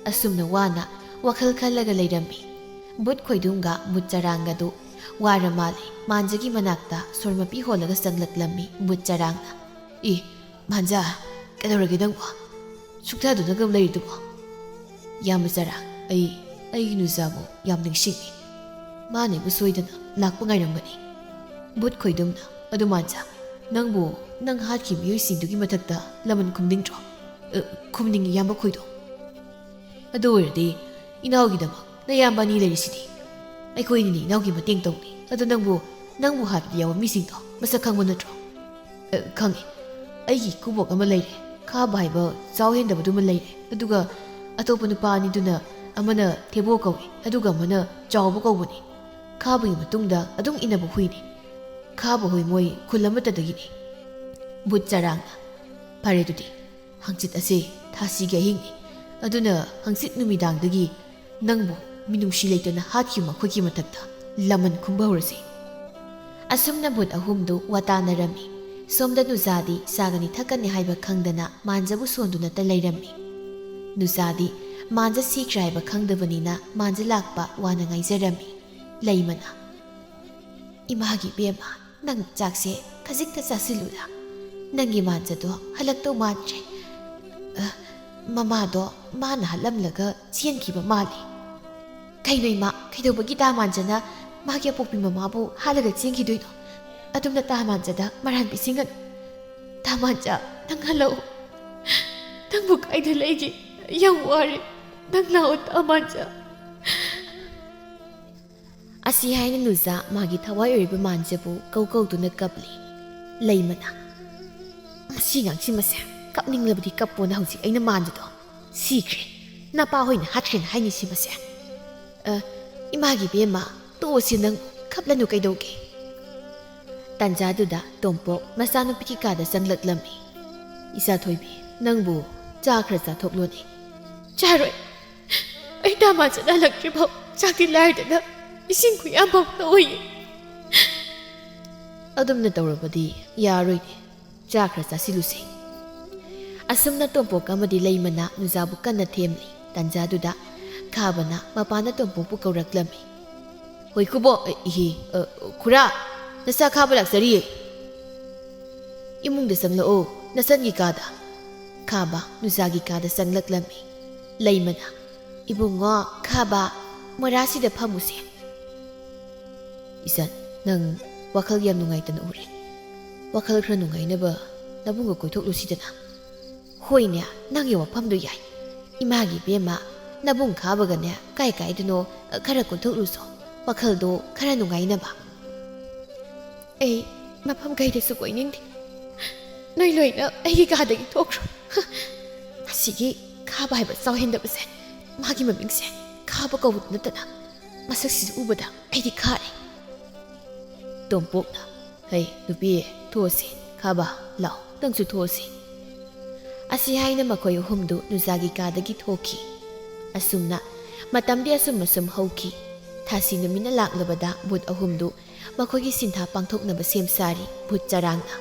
ꯑꯁꯨꯝꯅ ꯋꯥꯅ ꯋꯥꯈꯜ ꯈꯜꯂꯒ ꯂꯩꯔꯝꯃꯤ꯫ ꯕꯨꯠ ꯈꯣꯏꯗꯨꯝꯒ ꯕꯨꯠ ꯆꯔꯥꯡꯒꯗꯨ ꯋꯥꯔ ꯃꯥꯜꯂꯦ ꯃꯥꯟꯖꯒꯤ ꯃꯅꯥꯛꯇ ꯁꯣꯔ ꯃꯄꯤ ꯍꯣꯜꯂꯒ ꯆꯪꯂꯛꯂꯝꯃꯤ ꯕꯨꯠ ꯆꯔꯥꯡꯅ꯫ "ꯏ, ꯃꯥꯟꯖ, ꯀꯩꯗꯧꯔꯒꯦ ꯅꯪꯕꯣ? ꯁꯨꯛꯊꯗꯨꯅꯒ ꯂꯩꯔꯤꯗꯨꯕꯣ?" "ꯏꯌꯥꯝꯕ ꯆꯔꯥꯡ, ꯑꯩ ꯑꯩꯒꯤ ꯅꯨꯆꯥꯕꯨ ꯌꯥꯝ ꯅꯤꯡꯁꯤꯡꯉꯤ꯫ ꯃꯥꯅ ꯑꯩꯕꯨ ꯁꯣꯏꯗꯅ ꯂꯥꯛꯄ ꯉꯥꯏꯔꯝꯒꯅꯤ꯫" ꯕꯨꯠ ꯈꯣꯏꯗꯨꯝꯅ, "ꯑꯗꯨ ꯃꯥꯟꯖ, ꯅꯪꯕꯨ ꯅꯪ ꯍꯥꯠꯈꯤꯕ ꯃꯤꯑꯣꯏꯁꯤꯡꯗꯨꯒꯤ ꯃꯊꯛꯇ ꯂꯃꯟ ꯈꯨꯝꯅꯤꯡꯗ꯭ꯔꯣ?" "ꯑ, ꯈꯨꯝꯅꯤꯡꯉꯤ, ꯏꯌꯥꯝꯕ ꯈꯣꯏꯗꯣ꯫" "ꯑꯗꯨ ꯑꯣꯏꯔꯗꯤ ꯏꯅꯥꯎꯒꯤꯗꯃꯛ ꯅꯌꯥꯝꯕ ꯑꯅꯤ ꯂꯩꯔꯤꯁꯤꯗꯤ꯫ ꯑꯩꯈꯣꯏꯅꯤꯅ ꯏꯅꯥꯎꯒꯤ ꯃꯇꯦꯡ ꯇꯧꯅꯤ꯫ ꯑꯗꯨ ꯅꯪꯕꯨ, ꯅꯪꯕꯨ ꯍꯥꯠꯄꯗ ꯌꯥꯎꯕ ꯃꯤꯁꯤꯡꯗꯣ ꯃꯁꯛ ꯈꯪꯕ ꯅꯠꯇ꯭ꯔꯣ?" "ꯑ, ꯈꯪꯉꯤ꯫ ꯑꯩꯒꯤ ꯏꯀꯨꯕꯣꯛ ꯑꯃ ꯂꯩꯔꯦ꯫ ꯈꯥꯕ ꯍꯥꯏꯕ ꯆꯥꯎ ꯍꯦꯟꯗꯕꯗꯨꯃ ꯂꯩꯔꯦ꯫ ꯑꯗꯨꯒ ꯑꯇꯣꯞꯄ ꯅꯨꯄꯥ ꯑꯅꯤꯗꯨꯅ, ꯑꯃꯅ ꯊꯦꯕꯣ ꯀꯧꯏ, ꯑꯗꯨꯒ ꯑꯃꯅ ꯆꯥꯎꯕ ꯀꯧꯕꯅꯤ꯫ ꯈꯥꯕꯒꯤ ꯃꯇꯨꯡꯗ ꯑꯗꯨꯝ ꯏꯟꯅꯕ ꯍꯨꯏꯅꯤ꯫ ꯈꯥꯕ ꯍꯨꯏ ꯃꯣꯏ ꯈꯨꯜ ꯑꯃꯠꯇꯗꯒꯤꯅꯤ꯫" ꯕꯨꯠ ꯆꯔꯥꯡꯅ, "ꯐꯔꯦ ꯑꯗꯨꯗꯤ, ꯍꯪꯆꯤꯠ ꯑꯁꯦ ꯊꯥꯁꯤꯒꯤ ꯑꯍꯤꯡꯅꯤ꯫ ꯑꯗꯨꯅ ꯍꯪꯆꯤꯠ ꯅꯨꯃꯤꯗꯥꯡꯗꯒꯤ ꯅꯪꯕꯨ ꯃꯤꯅꯨꯡꯁꯤ ꯂꯩꯇꯅ ꯍꯥꯠꯈꯤꯕ ꯃꯈꯣꯏꯒꯤ ꯃꯊꯛꯇ ꯂꯃꯟ ꯈꯨꯝꯕ ꯍꯧꯔꯁꯤ꯫" ꯑꯁꯨꯝꯅ ꯕꯨꯠ ꯑꯍꯨꯝꯗꯨ ꯋꯥꯇꯥꯅꯔꯝꯃꯤ꯫ ꯁꯣꯝꯗ ꯅꯨꯖꯥꯗꯤ ꯆꯥꯒꯅꯤ ꯊꯛꯀꯅꯤ ꯍꯥꯏꯕ ꯈꯪꯗꯅ ꯃꯥꯟꯖꯕꯨ ꯁꯣꯟꯗꯨꯅꯇ ꯂꯩꯔꯝꯃꯤ꯫ ꯅꯨꯖꯥꯗꯤ ꯃꯥꯟꯖ ꯁꯤꯈ꯭ꯔꯦ ꯍꯥꯏꯕ ꯈꯪꯗꯕꯅꯤꯅ ꯃꯥꯟꯖ ꯂꯥꯛꯄ ꯋꯥꯅ ꯉꯥꯏꯖꯔꯝꯃꯤ꯫ ꯂꯩꯃꯅ, "ꯏꯃꯥꯒꯤ ꯏꯕꯦꯝꯃ, ꯅꯪ ꯆꯥꯛꯁꯦ ꯈꯖꯤꯛꯇ ꯆꯥꯁꯤꯜꯂꯨꯗ꯫ ꯅꯪꯒꯤ ꯃꯥꯟꯖꯗꯣ ꯍꯜꯂꯛꯇꯧ ꯃꯥꯟꯗ꯭ꯔꯦ꯫ ꯑ, ꯃꯃꯥꯗꯣ ꯃꯥꯅ ꯍꯥꯠꯂꯝꯂꯒ ꯆꯦꯟꯈꯤꯕ ꯃꯥꯜꯂꯦ꯫" "ꯀꯩꯅꯣ ꯏꯃꯥ, ꯀꯩꯗꯧꯕꯒꯤ ꯇꯥ ꯃꯥꯟꯖꯅ ꯃꯥꯒꯤ ꯑꯄꯣꯛꯄꯤ ꯃꯃꯥꯕꯨ ꯍꯥꯠꯂꯒ ꯆꯦꯟꯈꯤꯗꯣꯏꯅꯣ? ꯑꯗꯨꯝꯅ ꯇꯥ ꯃꯥꯟꯖꯗ ꯃꯔꯥꯟ ꯄꯤꯁꯤꯟꯒꯅꯨ꯫ ꯇꯥ ꯃꯥꯟꯖ, ꯅꯪ ꯍꯜꯂꯛꯑꯣ꯫ ꯅꯪꯕꯨ ꯀꯥꯏꯗ ꯂꯩꯒꯦ? ꯌꯥꯝ ꯋꯥꯔꯦ꯫ ꯅꯪ ꯂꯥꯛꯑꯣ, ꯇꯥ ꯃꯥꯟꯖ꯫" ꯑꯁꯤ ꯍꯥꯏꯅ ꯅꯨꯖꯥ ꯃꯥꯒꯤ ꯊꯋꯥꯏ ꯑꯣꯏꯔꯤꯕ ꯃꯥꯟꯖꯕꯨ ꯀꯧ ꯀꯧꯗꯨꯅ ꯀꯞꯂꯤ꯫ ꯂꯩꯃꯅ, "ꯃꯁꯤ ꯑꯉꯥꯡꯁꯤ ꯃꯁꯦ ꯀꯞꯅꯤꯡꯂꯕꯗꯤ ꯀꯞꯄꯣꯅ ꯍꯧꯖꯤꯛ ꯑꯩꯅ ꯃꯥꯟꯖꯗꯣ ꯁꯤꯈ꯭ꯔꯦ, ꯅꯄꯥ ꯍꯣꯏꯅ ꯍꯥꯠꯈ꯭ꯔꯦꯅ ꯍꯥꯏꯅꯤ ꯁꯤ ꯃꯁꯦ꯫ ꯑ, ꯏꯃꯥꯒꯤ ꯏꯕꯦꯝꯃ, ꯇꯣꯛꯑꯁꯤ ꯅꯪ, ꯀꯞꯂꯅꯨ ꯀꯩꯗꯧꯒꯦ?" ꯇꯥꯟꯖꯥꯗꯨꯗ ꯇꯣꯝꯄꯣꯛ ꯃꯆꯥꯅꯨꯄꯤꯒꯤ ꯀꯥꯗ ꯆꯪꯂꯛꯂꯝꯃꯤ꯫ "ꯏꯆꯥ ꯊꯣꯏꯕꯤ, ꯅꯪꯕꯨ ꯆꯥ ꯈꯔ ꯆꯥꯊꯣꯛꯂꯣꯅꯦ꯫" "ꯆꯥꯔꯣꯏ, ꯑꯩ ꯗ꯭ꯔꯃꯥ ꯆꯠꯅ ꯍꯜꯂꯛꯇ꯭ꯔꯤꯐꯥꯎ ꯆꯥꯛꯇꯤ ꯂꯥꯏꯔꯗꯅ ꯏꯁꯤꯡ ꯈꯨꯌꯥꯝ ꯐꯥꯎ ꯊꯛꯑꯣꯏꯌꯦ꯫ ꯑꯗꯨꯝꯅ ꯇꯧꯔꯕꯗꯤ ꯌꯥꯔꯣꯏꯅꯦ꯫ ꯆꯥ ꯈꯔ ꯆꯥꯁꯤꯜꯂꯨꯁꯦ꯫ ꯑꯁꯨꯝꯅ ꯇꯣꯝꯄꯣꯛ ꯑꯃꯗꯤ ꯂꯩꯃꯅ ꯅꯨꯖꯥꯕꯨ ꯀꯟꯅ ꯊꯦꯝꯂꯤ꯫ ꯇꯟꯖꯥꯗꯨꯗ ꯈꯥꯕꯅ ꯃꯄꯥꯟꯗ ꯇꯣꯝꯄꯣꯛꯄꯨ ꯀꯧꯔꯛꯂꯝꯃꯤ꯫ "ꯍꯣꯏ ꯈꯨꯕꯣ, ꯑ, ꯏꯍꯤ, ꯑ, ꯈꯨꯔꯥ, ꯅꯆꯥ ꯈꯥꯕ ꯂꯥꯛꯆꯔꯤꯌꯦ꯫ ꯏꯃꯨꯡꯗ ꯆꯪꯂꯛꯑꯣ, ꯅꯆꯟꯒꯤ ꯀꯥꯗ꯫" ꯈꯥꯕ ꯅꯨꯖꯥꯒꯤ ꯀꯥꯗ ꯆꯪꯂꯛꯂꯝꯃꯤ꯫ ꯂꯩꯃꯅ, "ꯏꯕꯨꯡꯉꯣ, ꯈꯥꯕ, ꯃꯣꯔꯥꯁꯤꯗ ꯐꯝꯃꯨꯁꯦ꯫" "ꯏꯆꯟ, ꯅꯪ ꯋꯥꯈꯜ ꯌꯥꯝ ꯅꯨꯡꯉꯥꯏꯇꯅ ꯎꯔꯦ꯫ ꯋꯥꯈꯜ ꯈꯔ ꯅꯨꯡꯉꯥꯏꯅꯕ ꯅꯕꯨꯡꯒ ꯀꯣꯏꯊꯣꯛꯂꯨꯁꯤꯗꯅ꯫" "ꯍꯣꯏꯅꯦ, ꯅꯪꯒꯤ ꯋꯥꯐꯝꯗꯣ ꯌꯥꯏ꯫ ꯏꯃꯥꯒꯤ ꯏꯕꯦꯝꯃ, ꯅꯕꯨꯡ ꯈꯥꯕꯒꯅꯦ ꯀꯥꯏ ꯀꯥꯏꯗꯅꯣ ꯈꯔ ꯀꯣꯏꯊꯣꯛꯂꯨꯁꯣ, ꯋꯥꯈꯜꯗꯣ ꯈꯔ ꯅꯨꯡꯉꯥꯏꯅꯕ꯫" "ꯑꯩ ꯃꯐꯝ ꯀꯩꯗꯁꯨ ꯀꯣꯏꯅꯤꯡꯗꯦ꯫ ꯅꯣꯏ ꯂꯣꯏꯅ ꯑꯩꯒꯤ ꯀꯥꯗꯒꯤ ꯊꯣꯛꯈ꯭ꯔꯣ꯫" ꯑꯁꯤꯒꯤ ꯈꯥꯕ ꯍꯥꯏꯕ ꯆꯥꯎꯍꯦꯟꯗꯕꯁꯦ, ꯃꯥꯒꯤ ꯃꯃꯤꯡꯁꯦ ꯈꯥꯕ ꯀꯧꯕꯗꯨ ꯅꯠꯇꯅ ꯃꯁꯛꯁꯤꯁꯨ ꯎꯕꯗ ꯑꯩꯗꯤ ꯈꯥꯔꯦ꯫ ꯇꯣꯝꯄꯣꯛꯅ, "ꯍꯩ, ꯅꯨꯄꯤ, ꯊꯣꯛꯑꯁꯤ꯫ ꯈꯥꯕ, ꯂꯥꯎ, ꯅꯪꯁꯨ ꯊꯣꯛꯑꯁꯤ꯫" ꯑꯁꯤ ꯍꯥꯏꯅ ꯃꯈꯣꯏ ꯑꯍꯨꯝꯗꯨ ꯅꯨꯖꯥꯒꯤ ꯀꯥꯗꯒꯤ ꯊꯣꯛꯈꯤ꯫ ꯑꯁꯨꯝꯅ ꯃꯇꯝꯗꯤ ꯑꯁꯨꯝ ꯑꯁꯨꯝ ꯍꯧꯈꯤ꯫ ꯊꯥꯁꯤ ꯅꯨꯃꯤꯠꯅ ꯂꯥꯛꯂꯕꯗ ꯚꯨꯠ ꯑꯍꯨꯝꯗꯨ ꯃꯈꯣꯏꯒꯤ ꯁꯤꯟꯊꯥ ꯄꯥꯡꯊꯣꯛꯅꯕ ꯁꯦꯝ ꯁꯥꯔꯤ꯫ ꯚꯨꯠ ꯆꯔꯥꯡꯅ,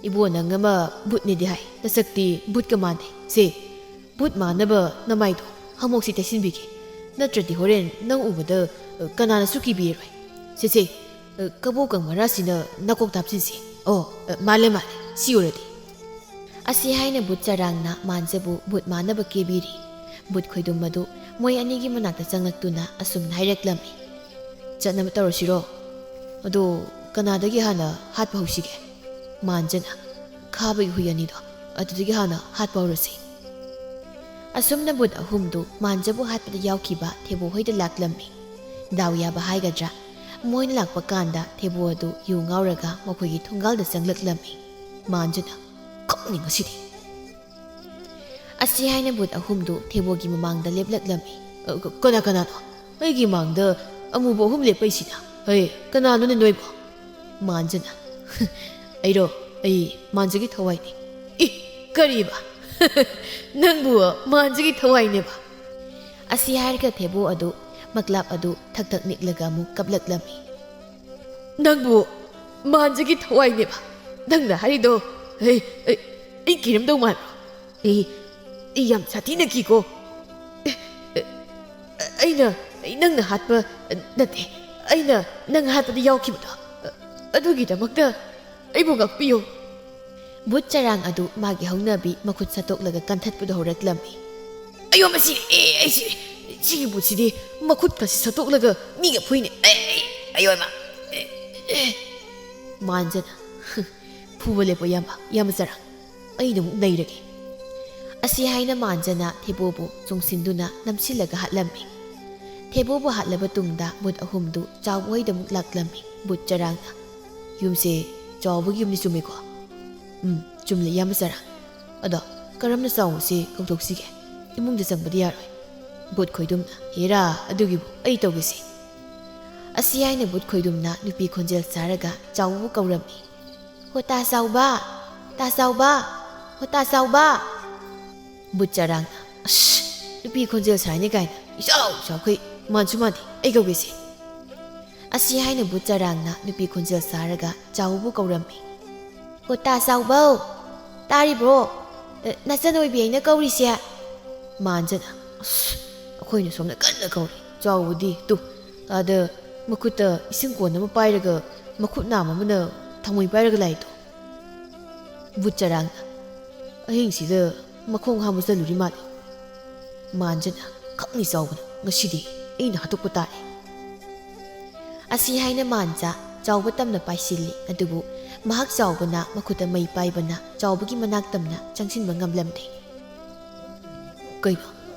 "ꯏꯕꯣ, ꯅꯪ ꯑꯃ ꯚꯨꯠꯅꯦꯗꯤ ꯍꯥꯏ, ꯅꯁꯛꯇꯤ ꯚꯨꯠꯀ ꯃꯥꯟꯅꯩ꯫ ꯁꯦ, ꯚꯨꯠ ꯃꯥꯟꯅꯕ ꯅꯃꯥꯏꯗꯣ ꯍꯥꯃꯣꯛꯁꯤ ꯇꯩꯁꯤꯟꯕꯤꯒꯦ꯫ ꯅꯠꯇ꯭ꯔꯗꯤ ꯍꯣꯔꯦꯟ ꯅꯪ ꯎꯕꯗ, ꯑ, ꯀꯅꯥꯅꯁꯨ ꯀꯤꯕꯤꯔꯣꯏ꯫ ꯁꯦ, ꯁꯦ, ꯑ, ꯀꯕꯣꯛꯀꯪ ꯃꯔꯥꯁꯤꯅ ꯅꯀꯣꯛꯇ ꯍꯥꯞꯆꯤꯟꯁꯤ꯫ ꯑꯣ, ꯑ, ꯃꯥꯜꯂꯦ, ꯃꯥꯜꯂꯦ꯫ ꯁꯤ ꯑꯣꯏꯔꯗꯤ꯫" ꯑꯁꯤ ꯍꯥꯏꯅ ꯚꯨꯠ ꯆꯔꯥꯡꯅ ꯃꯥꯟꯖꯕꯨ ꯚꯨꯠ ꯃꯥꯟꯅꯕ ꯀꯦꯕꯤꯔꯤ꯫ ꯚꯨꯠ ꯈꯣꯏꯗꯨꯝ ꯑꯗꯨ ꯃꯣꯏ ꯑꯅꯤꯒꯤ ꯃꯅꯥꯛꯇ ꯆꯪꯂꯛꯇꯨꯅ ꯑꯁꯨꯝꯅ ꯍꯥꯏꯔꯛꯂꯝꯃꯤ꯫ "ꯆꯠꯅꯕ ꯇꯧꯔꯁꯤꯔꯣ? ꯑꯗꯣ ꯀꯅꯥꯗꯒꯤ ꯍꯥꯟꯅ ꯍꯥꯠꯄ ꯍꯧꯁꯤꯒꯦ?" ꯃꯥꯟꯖꯅ, "ꯈꯥꯕꯒꯤ ꯍꯨꯏ ꯑꯅꯤꯗꯣ, ꯑꯗꯨꯗꯒꯤ ꯍꯥꯟꯅ ꯍꯥꯠꯄ ꯍꯧꯔꯁꯤ꯫" ꯑꯁꯨꯝꯅ ꯚꯨꯠ ꯑꯍꯨꯝꯗꯨ ꯃꯥꯟꯖꯕꯨ ꯍꯥꯠꯄꯗ ꯌꯥꯎꯈꯤꯕ ꯊꯦꯕꯣ ꯍꯣꯏꯗ ꯂꯥꯛꯂꯝꯃꯤ꯫ ꯗꯥꯎ ꯌꯥꯕ ꯍꯥꯏꯒꯗ꯭ꯔꯥ, ꯃꯣꯏꯅ ꯂꯥꯛꯄ ꯀꯥꯟꯗ ꯊꯦꯕꯣ ꯑꯗꯨ ꯌꯨ ꯉꯥꯎꯔꯒ ꯃꯈꯣꯏꯒꯤ ꯊꯣꯡꯒꯥꯜꯗ ꯆꯪꯂꯛꯂꯝꯃꯤ꯫ ꯃꯥꯟꯖꯅ, "ꯈꯪꯅꯤ ꯉꯁꯤꯗꯤ꯫" ꯑꯁꯤ ꯍꯥꯏꯅ ꯚꯨꯠ ꯑꯍꯨꯝꯗꯨ ꯊꯦꯕꯣꯒꯤ ꯃꯃꯥꯡꯗ ꯂꯦꯞꯂꯛꯂꯝꯃꯤ꯫ "ꯑ, ꯀ-, ꯀꯅꯥ ꯀꯅꯥꯅꯣ? ꯑꯩꯒꯤ ꯃꯥꯡꯗ ꯑꯃꯨꯕ ꯑꯍꯨꯝ ꯂꯦꯞꯄꯩꯁꯤꯅ? ꯍꯩ, ꯀꯅꯥꯅꯣꯅꯦ ꯅꯣꯏꯕꯣ?" ꯃꯥꯟꯖꯅ, "ꯑꯩꯔꯣ? ꯑꯩ ꯃꯥꯟꯖꯒꯤ ꯊꯋꯥꯏꯅꯤ꯫" "ꯏ, ꯀꯔꯤꯕ? ꯅꯪꯕꯨ ꯃꯥꯟꯖꯒꯤ ꯊꯋꯥꯏꯅꯦꯕ?" ꯑꯁꯤ ꯍꯥꯏꯔꯒ ꯊꯦꯕꯣ ꯑꯗꯨ ꯃꯀ꯭ꯂꯥꯞ ꯑꯗꯨ ꯊꯛ ꯊꯛ ꯅꯤꯛꯂꯒ ꯑꯃꯨꯛ ꯀꯞꯂꯛꯂꯝꯃꯤ꯫ "ꯅꯪꯕꯨ ꯃꯥꯟꯖꯒꯤ ꯊꯋꯥꯏꯅꯦꯕ ꯅꯪꯅ ꯍꯥꯏꯔꯤꯗꯣ? ꯑꯩ, ꯑꯩ, ꯑꯩ ꯀꯤꯔꯝꯗꯧ ꯃꯥꯟꯕ꯭ꯔꯣ? ꯑꯩ, ꯑꯩ ꯌꯥꯝ ꯁꯥꯊꯤꯅ ꯀꯤꯀꯣ꯫ ꯑꯦ, ꯑꯦ, ꯑꯩꯅ, ꯑꯩ ꯅꯪꯅ ꯍꯥꯠꯄ ꯅꯠꯇꯦ, ꯑꯩꯅ ꯅꯪ ꯍꯥꯠꯄꯗ ꯌꯥꯎꯈꯤꯕꯗꯣ, ꯑꯗꯨꯒꯤꯗꯃꯛꯇ ꯑꯩꯕꯨ ꯉꯥꯛꯄꯤꯌꯨ꯫" ꯚꯨꯠ ꯆꯔꯥꯡ ꯑꯗꯨ ꯃꯥꯒꯤ ꯍꯧꯅꯕꯤ ꯃꯈꯨꯠ ꯁꯠꯇꯣꯛꯂꯒ ꯀꯟꯊꯠꯄꯗꯨ ꯍꯧꯔꯛꯂꯝꯃꯤ꯫ "ꯑꯌꯣ, ꯃꯁꯤ, ꯑꯦ, ꯑꯩ ꯁꯤꯔꯦ꯫ ꯁꯤꯒꯤ ꯚꯨꯠꯁꯤꯗꯤ ꯃꯈꯨꯠꯀꯁꯤ ꯁꯠꯇꯣꯛꯂꯒ ꯃꯤꯒ ꯐꯨꯏꯅꯦ꯫ ꯑꯦ, ꯑꯦ, ꯑꯌꯣ, ꯏꯃꯥ꯫ ꯑꯦ, ꯑꯦ, ꯑꯦ꯫" ꯃꯥꯟꯖꯅ, "ꯐꯨꯕ ꯂꯦꯞꯄꯣ, ꯏꯌꯥꯝꯕ, ꯏꯌꯥꯝꯕ ꯆꯔꯥꯡ꯫ ꯑꯩꯅ ꯑꯃꯨꯛ ꯅꯩꯔꯒꯦ꯫" ꯑꯁꯤ ꯍꯥꯏꯅ ꯃꯥꯟꯖꯅ ꯊꯦꯕꯣꯕꯨ ꯆꯣꯡꯁꯤꯟꯗꯨꯅ ꯅꯝꯁꯤꯜꯂꯒ ꯍꯥꯠꯂꯝꯃꯤ꯫ ꯊꯦꯕꯣꯕꯨ ꯍꯥꯠꯂꯕ ꯇꯨꯡꯗ ꯚꯨꯠ ꯑꯍꯨꯝꯗꯨ ꯆꯥꯎꯕ ꯍꯣꯏꯗ ꯑꯃꯨꯛ ꯂꯥꯛꯂꯝꯃꯤ꯫ ꯚꯨꯠ ꯆꯔꯥꯡꯅ, "ꯌꯨꯝꯁꯦ ꯆꯥꯎꯕꯒꯤ ꯌꯨꯝꯅꯤ, ꯆꯨꯝꯃꯤꯀꯣ?" "ꯎꯝ, ꯆꯨꯝꯂꯦ, ꯏꯌꯥꯝꯕ ꯆꯔꯥꯡ꯫ ꯑꯗꯣ ꯀꯔꯝꯅ ꯆꯥꯎꯕꯁꯤ ꯀꯧꯊꯣꯛꯁꯤꯒꯦ? ꯏꯃꯨꯡꯗ ꯆꯪꯕꯗꯤ ꯌꯥꯔꯣꯏ꯫ ꯚꯨꯠ ꯈꯣꯏꯗꯨꯝꯅ, ꯍꯦꯔꯥ, ꯑꯗꯨꯒꯤꯕꯨ ꯑꯩ ꯇꯧꯒꯦꯁꯦ꯫" ꯑꯁꯤ ꯍꯥꯏꯅ ꯚꯨꯠ ꯈꯣꯏꯗꯨꯝꯅ ꯅꯨꯄꯤ ꯈꯣꯟꯖꯦꯜ ꯁꯥꯔꯒ ꯆꯥꯎꯕꯕꯨ ꯀꯧꯔꯝꯃꯤ꯫ "ꯍꯣ, ꯇꯥ ꯆꯥꯎꯕ! ꯇꯥ ꯆꯥꯎꯕ! ꯍꯣ, ꯇꯥ ꯆꯥꯎꯕ!" ꯚꯨꯠ ꯆꯔꯥꯡꯅ, "ꯑꯁ, ꯅꯨꯄꯤ ꯈꯣꯟꯖꯦꯜ ꯁꯥꯏꯅꯦ ꯀꯥꯏꯅ, ꯏꯆꯥꯎ ꯆꯥꯎꯈꯩ, ꯃꯥꯟꯁꯨ ꯃꯥꯟꯗꯦ, ꯑꯩ ꯀꯧꯒꯦꯁꯦ꯫" ꯑꯁꯤ ꯍꯥꯏꯅ ꯚꯨꯠ ꯆꯔꯥꯡꯅ ꯅꯨꯄꯤ ꯈꯣꯟꯖꯦꯜ ꯁꯥꯔꯒ ꯆꯥꯎꯕꯕꯨ ꯀꯧꯔꯝꯃꯤ꯫ "ꯍꯣ, ꯇꯥ ꯆꯥꯎꯕꯧ! ꯇꯥꯔꯤꯕ꯭ꯔꯣ? ꯑꯦ, ꯅꯆꯟ ꯑꯣꯏꯕꯤ ꯑꯩꯅ ꯀꯧꯔꯤꯁꯦ꯫" ꯃꯥꯟꯖꯅ, "ꯑꯁ, ꯑꯩꯈꯣꯏꯅ ꯁꯣꯝꯗ ꯀꯟꯅ ꯀꯧꯔꯤ, ꯆꯥꯎꯕꯗꯤ ꯇꯨ, ꯑꯥꯗ ꯃꯈꯨꯠꯇ ꯏꯁꯤꯡ ꯀꯣꯟ ꯑꯃ ꯄꯥꯏꯔꯒ ꯃꯈꯨꯠ ꯅꯥꯝ ꯑꯃꯅ ꯊꯥꯡꯃꯩ ꯄꯥꯏꯔꯒ ꯂꯥꯛꯏꯗꯣ꯫" ꯚꯨꯠ ꯆꯔꯥꯡꯅ, "ꯑꯍꯤꯡꯁꯤꯗ ꯃꯈꯣꯡ ꯍꯥꯝꯕ ꯆꯠꯂꯨꯔꯤ ꯃꯥꯜꯂꯦ꯫" ꯃꯥꯟꯖꯅ, "ꯈꯪꯅꯤ ꯆꯥꯎꯕꯅ, ꯉꯁꯤꯗꯤ ꯑꯩꯅ ꯍꯥꯠꯇꯣꯛꯄ ꯇꯥꯔꯦ꯫" ꯑꯁꯤ ꯍꯥꯏꯅ ꯃꯥꯟꯖ ꯆꯥꯎꯕ ꯇꯝꯅ ꯄꯥꯏꯁꯤꯜꯂꯤ, ꯑꯗꯨꯕꯨ ꯃꯍꯥꯛ ꯆꯥꯎꯕꯅ ꯃꯈꯨꯠꯇ ꯃꯩ ꯄꯥꯏꯕꯅ ꯆꯥꯎꯕꯒꯤ ꯃꯅꯥꯛ ꯇꯝꯅ ꯆꯪꯁꯤꯟꯕ ꯉꯝꯂꯝꯗꯦ꯫ "ꯀꯩꯅꯣ?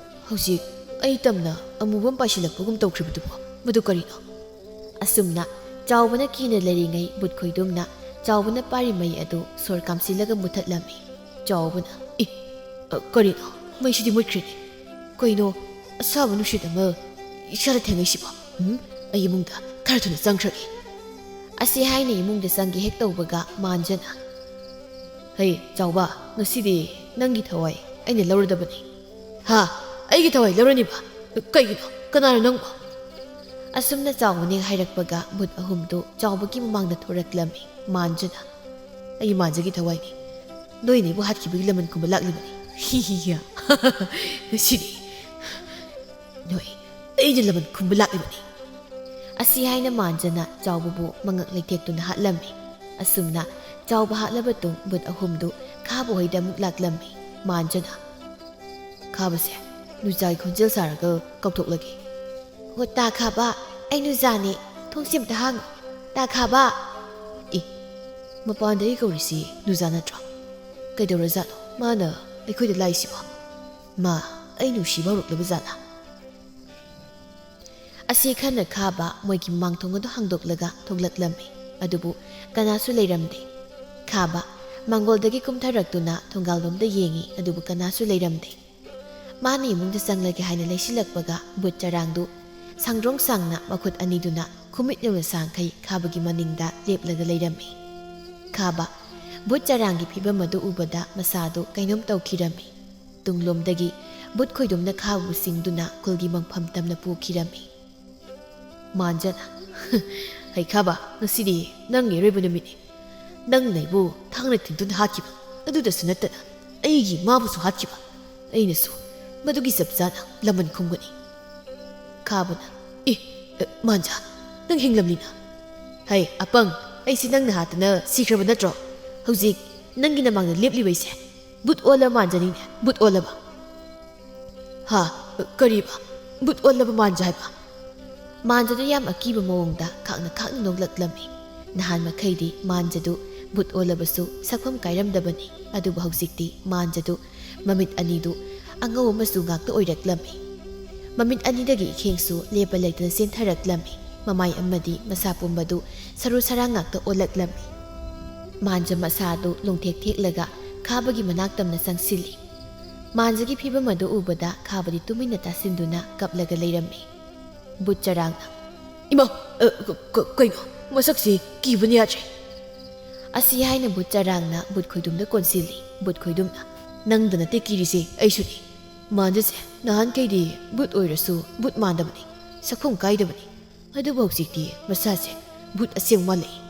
ꯍꯧꯖꯤꯛ ꯑꯩ ꯇꯝꯅ ꯑꯃꯨꯕ ꯑꯃ ꯄꯥꯏꯁꯤꯜꯂꯛꯄꯒꯨꯝ ꯇꯧꯈ꯭ꯔꯤꯕꯗꯨꯕꯣ? ꯃꯗꯨ ꯀꯔꯤꯅꯣ?" ꯑꯁꯨꯝꯅ ꯆꯥꯎꯕꯅ ꯀꯤꯅ ꯂꯩꯔꯤꯉꯩ ꯚꯨꯠ ꯈꯣꯏꯗꯨꯝꯅ ꯆꯥꯎꯕꯅ ꯄꯥꯏꯔꯤ ꯃꯩ ꯑꯗꯨ ꯁꯣꯔ ꯀꯥꯝꯁꯤꯜꯂꯒ ꯃꯨꯊꯠꯂꯝꯃꯤ꯫ ꯆꯥꯎꯕꯅ, "ꯏ, ꯑ, ꯀꯔꯤꯅꯣ? ꯃꯩꯁꯤꯗꯤ ꯃꯨꯠꯈ꯭ꯔꯦꯅꯦ꯫ ꯀꯩꯅꯣ ꯑꯁꯥꯕ ꯅꯨꯡꯁꯤꯠ ꯑꯃ ꯏꯁꯥꯗ ꯊꯦꯡꯉꯛꯏꯁꯤꯕꯣ? ꯎꯝ, ꯑꯩ ꯏꯃꯨꯡꯗ ꯈꯔ ꯊꯨꯅ ꯆꯪꯈ꯭ꯔꯒꯦ꯫" ꯑꯁꯤ ꯍꯥꯏꯅ ꯏꯃꯨꯡꯗ ꯆꯪꯒꯦ ꯍꯦꯛ ꯇꯧꯕꯒ ꯃꯥꯟꯖꯅ, "ꯍꯩ, ꯆꯥꯎꯕ, ꯉꯁꯤꯗꯤ ꯅꯪꯒꯤ ꯊꯋꯥꯏ ꯑꯩꯅ ꯂꯧꯔꯗꯕꯅꯤ꯫" "ꯍꯥ? ꯑꯩꯒꯤ ꯊꯋꯥꯏ ꯂꯧꯔꯅꯤꯕ? "ꯀꯩꯒꯤꯅꯣ? ꯀꯅꯥꯅꯣ ꯅꯪꯕꯣ?" ꯑꯁꯨꯝꯅ ꯆꯥꯎꯕꯅ ꯍꯥꯏꯔꯛꯄꯒ ꯚꯨꯠ ꯑꯍꯨꯝꯗꯨ ꯆꯥꯎꯕꯒꯤ ꯃꯃꯥꯡꯗ ꯊꯣꯔꯛꯂꯝꯃꯤ꯫ ꯃꯥꯟꯖꯅ, "ꯑꯩ ꯃꯥꯟꯖꯒꯤ ꯊꯋꯥꯏꯅꯤ꯫ ꯅꯣꯏꯅ ꯑꯩꯕꯨ ꯍꯥꯠꯈꯤꯕꯒꯤ ꯂꯃꯟ ꯈꯨꯝꯕ ꯂꯥꯛꯂꯤꯕꯅꯤ꯫ ꯍꯤ ꯍꯤ ꯍꯤ꯫ ꯉꯁꯤꯗꯤ ꯅꯣꯏ ꯑꯩꯅ ꯂꯃꯟ ꯈꯨꯝꯕ ꯂꯥꯛꯂꯤꯕꯅꯤ꯫" ꯑꯁꯤ ꯍꯥꯏꯅ ꯃꯥꯟꯖꯅ ꯆꯥꯎꯕꯕꯨ ꯃꯉꯛ ꯂꯩꯊꯦꯛꯇꯨꯅ ꯍꯥꯠꯂꯝꯃꯤ꯫ ꯑꯁꯨꯝꯅ ꯆꯥꯎꯕ ꯍꯥꯠꯂꯕ ꯇꯨꯡ ꯚꯨꯠ ꯑꯍꯨꯝꯗꯨ ꯈꯥꯕ ꯍꯣꯏꯗ ꯑꯃꯨꯛ ꯂꯥꯛꯂꯝꯃꯤ꯫ ꯃꯥꯟꯖꯅ, "ꯈꯥꯕꯁꯦ, ꯅꯨꯡꯖꯥꯒꯤ ꯈꯣꯟꯖꯦꯜ ꯁꯥꯔꯒ ꯀꯧꯊꯣꯛꯂꯒꯦ꯫" "ꯍꯣ, ꯇꯥ ꯈꯥꯕ, ꯑꯩ ꯅꯨꯡꯖꯥꯅꯦ꯫ ꯊꯣꯡꯁꯦ ꯑꯝꯇ ꯍꯥꯡꯉꯨ꯫ ꯇꯥ ꯈꯥꯕ!" "ꯑꯦ, ꯃꯄꯥꯟꯗꯒꯤ ꯀꯧꯔꯤꯁꯤ ꯅꯨꯡꯖꯥ ꯅꯠꯇ꯭ꯔꯣ? ꯀꯩꯗꯧꯔꯖꯥꯠꯅꯣ ꯃꯥꯅ ꯑꯩꯈꯣꯏꯗ ꯂꯥꯛꯏꯁꯤꯕꯣ? ꯃꯥ ꯑꯩ ꯅꯨꯡꯁꯤꯕ ꯍꯧꯔꯛꯂꯕ ꯖꯥꯠꯂꯥ?" ꯑꯁꯤ ꯈꯟꯅ ꯈꯥꯕ ꯃꯣꯏꯒꯤ ꯃꯥꯡꯊꯣꯡ ꯑꯗꯨ ꯍꯥꯡꯗꯣꯛꯂꯒ ꯊꯣꯛꯂꯛꯂꯝꯃꯤ꯫ ꯑꯗꯨꯕꯨ ꯀꯅꯥꯁꯨ ꯂꯩꯔꯝꯗꯦ꯫ ꯈꯥꯕ ꯃꯥꯡꯒꯣꯜꯗꯒꯤ ꯀꯨꯝꯊꯔꯛꯇꯨꯅ ꯊꯣꯡꯒꯥꯜꯂꯣꯝꯗ ꯌꯦꯡꯉꯤ, ꯑꯗꯨꯕꯨ ꯀꯅꯥꯁꯨ ꯂꯩꯔꯝꯗꯦ꯫ ꯃꯥꯅ ꯏꯃꯨꯡꯗ ꯆꯪꯂꯒꯦ ꯍꯥꯏꯅ ꯂꯩꯁꯤꯜꯂꯛꯄꯒ ꯚꯨꯠ ꯆꯔꯥꯡꯗꯨ ꯁꯥꯡꯗ꯭ꯔꯣꯡ ꯁꯥꯡꯅ ꯃꯈꯨꯠ ꯑꯅꯤꯗꯨꯅ ꯈꯨꯃꯤꯠ ꯌꯧꯅ ꯁꯥꯡꯈꯩ ꯈꯥꯕꯒꯤ ꯃꯅꯤꯡꯗ ꯂꯦꯞꯂꯒ ꯂꯩꯔꯝꯃꯤ꯫ ꯈꯥꯕ ꯚꯨꯠ ꯆꯔꯥꯡꯒꯤ ꯐꯤꯕꯝ ꯑꯗꯨ ꯎꯕꯗ ꯃꯁꯥꯗꯨ ꯀꯩꯅꯣꯝ ꯇꯧꯈꯤꯔꯝꯃꯤ꯫ ꯇꯨꯡꯂꯣꯝꯗꯒꯤ ꯚꯨꯠ ꯈꯣꯏꯗꯨꯝꯅ ꯈꯥꯕꯕꯨ ꯁꯤꯡꯗꯨꯅ ꯈꯨꯜꯒꯤ ꯃꯪꯐꯝ ꯇꯝꯅ ꯄꯨꯈꯤꯔꯝꯃꯤ꯫ ꯃꯥꯟꯖꯅ, "ꯍꯩ ꯈꯥꯕ, ꯉꯁꯤꯗꯤ ꯅꯪꯒꯤ ꯑꯔꯣꯏꯕ ꯅꯨꯃꯤꯠꯅꯤ꯫ ꯅꯪꯅ ꯑꯩꯕꯨ ꯊꯥꯡꯅ ꯊꯤꯟꯗꯨꯅ ꯍꯥꯠꯈꯤꯕ ꯑꯗꯨꯗꯁꯨ ꯅꯠꯇꯅ ꯑꯩꯒꯤ ꯏꯃꯥꯕꯨꯁꯨ ꯍꯥꯠꯈꯤꯕ꯫ ꯑꯩꯅꯁꯨ ꯃꯗꯨꯒꯤ ꯆꯞ ꯆꯥꯅ ꯂꯃꯟ ꯈꯨꯝꯒꯅꯤ꯫" ꯈꯥꯕꯅ, "ꯑꯦ, ꯑꯦ, ꯃꯥꯟꯖ, ꯅꯪ ꯍꯤꯡꯂꯝꯂꯤꯅ? ꯍꯩ ꯑꯄꯪ, ꯑꯩꯁꯤ ꯅꯪꯅ ꯍꯥꯠꯇꯅ ꯁꯤꯈ꯭ꯔꯕ ꯅꯠꯇ꯭ꯔꯣ? ꯍꯧꯖꯤꯛ ꯅꯪꯒꯤ ꯅꯃꯥꯡꯗ ꯂꯦꯞꯂꯤꯕ ꯑꯩꯁꯦ ꯕꯨꯠ ꯑꯣꯜꯂ ꯃꯥꯟꯖꯅꯤꯅꯦ, ꯕꯨꯠ ꯑꯣꯜꯂꯕ?" "ꯍꯥ? ꯀꯔꯤꯕ? ꯕꯨꯠ ꯑꯣꯜꯂꯕ ꯃꯥꯟꯖ ꯍꯥꯏꯕ?" ꯃꯥꯟꯖꯗꯨ ꯌꯥꯝ ꯑꯀꯤꯕ ꯃꯑꯣꯡꯗ ꯈꯥꯛꯅ ꯈꯥꯛꯅ ꯅꯣꯛꯂꯛꯂꯝꯃꯤ꯫ ꯅꯍꯥꯟ ꯃꯈꯩꯗꯤ ꯃꯥꯟꯖꯗꯨ ꯕꯨꯠ ꯑꯣꯜꯂꯕꯁꯨ ꯁꯛꯐꯝ ꯀꯥꯏꯔꯝꯗꯕꯅꯤ, ꯑꯗꯨꯕꯨ ꯍꯧꯖꯤꯛꯇꯤ ꯃꯥꯟꯖꯗꯨ ꯃꯃꯤꯠ ꯑꯅꯤꯗꯨ ꯑꯉꯧꯕ ꯃꯆꯨ ꯉꯥꯛꯇ ꯑꯣꯏꯔꯛꯂꯝꯃꯤ꯫ ꯃꯃꯤꯠ ꯑꯅꯤꯗꯒꯤ ꯏꯈꯦꯡꯁꯨ ꯂꯦꯞꯄ ꯂꯩꯇꯅ ꯆꯦꯟꯊꯔꯛꯂꯝꯃꯤ꯫ ꯃꯃꯥꯏ ꯑꯃꯗꯤ ꯃꯁꯥ ꯄꯨꯝꯕꯗꯨ ꯁꯔꯨ ꯁꯔꯥꯡ ꯉꯥꯛꯇ ꯑꯣꯜꯂꯛꯂꯝꯃꯤ꯫ ꯃꯥꯟꯖ ꯃꯁꯥ ꯑꯗꯨ ꯂꯣꯡꯊꯦꯛ ꯊꯦꯛꯂꯒ ꯈꯥꯕꯒꯤ ꯃꯅꯥꯛ ꯇꯝꯅ ꯆꯪꯁꯤꯜꯂꯤ꯫ ꯃꯥꯟꯖꯒꯤ ꯐꯤꯕꯝ ꯑꯗꯨ ꯎꯕꯗ ꯈꯥꯕꯗꯤ ꯇꯨꯃꯤꯟꯅ ꯇꯥꯁꯤꯟꯗꯨꯅ ꯀꯞꯂꯒ ꯂꯩꯔꯝꯃꯤ꯫ ꯕꯨꯠ ꯆꯔꯥꯡꯅ, "ꯏꯃꯥ, ꯑ, ꯀ-, ꯀ-, ꯀꯩꯅꯣ? ꯃꯁꯛꯁꯤ ꯀꯤꯕꯅ ꯌꯥꯗ꯭ꯔꯦ!" ꯑꯁꯤ ꯍꯥꯏꯅ ꯕꯨꯠ ꯆꯔꯥꯡꯅ ꯕꯨꯠ ꯈꯣꯏꯗꯨꯝꯗ ꯀꯣꯟꯁꯤꯜꯂꯤ꯫ ꯕꯨꯠ ꯈꯣꯏꯗꯨꯝꯅ, "ꯅꯪꯗ ꯅꯠꯇꯦ ꯀꯤꯔꯤꯁꯦ, ꯑꯩꯁꯨꯅꯤ꯫ "ꯃꯥꯟꯖꯁꯦ ꯅꯍꯥꯟꯈꯩꯗꯤ ꯕꯨꯠ ꯑꯣꯏꯔꯁꯨ ꯕꯨꯠ ꯃꯥꯟꯗꯕꯅꯤ, ꯁꯛꯐꯝ ꯀꯥꯏꯗꯕꯅꯤ꯫ ꯑꯗꯨꯕꯨ ꯍꯧꯖꯤꯛꯇꯤ ꯃꯁꯥꯁꯦ ꯕꯨꯠ ꯑꯁꯦꯡ ꯃꯥꯜꯂꯛꯏ꯫"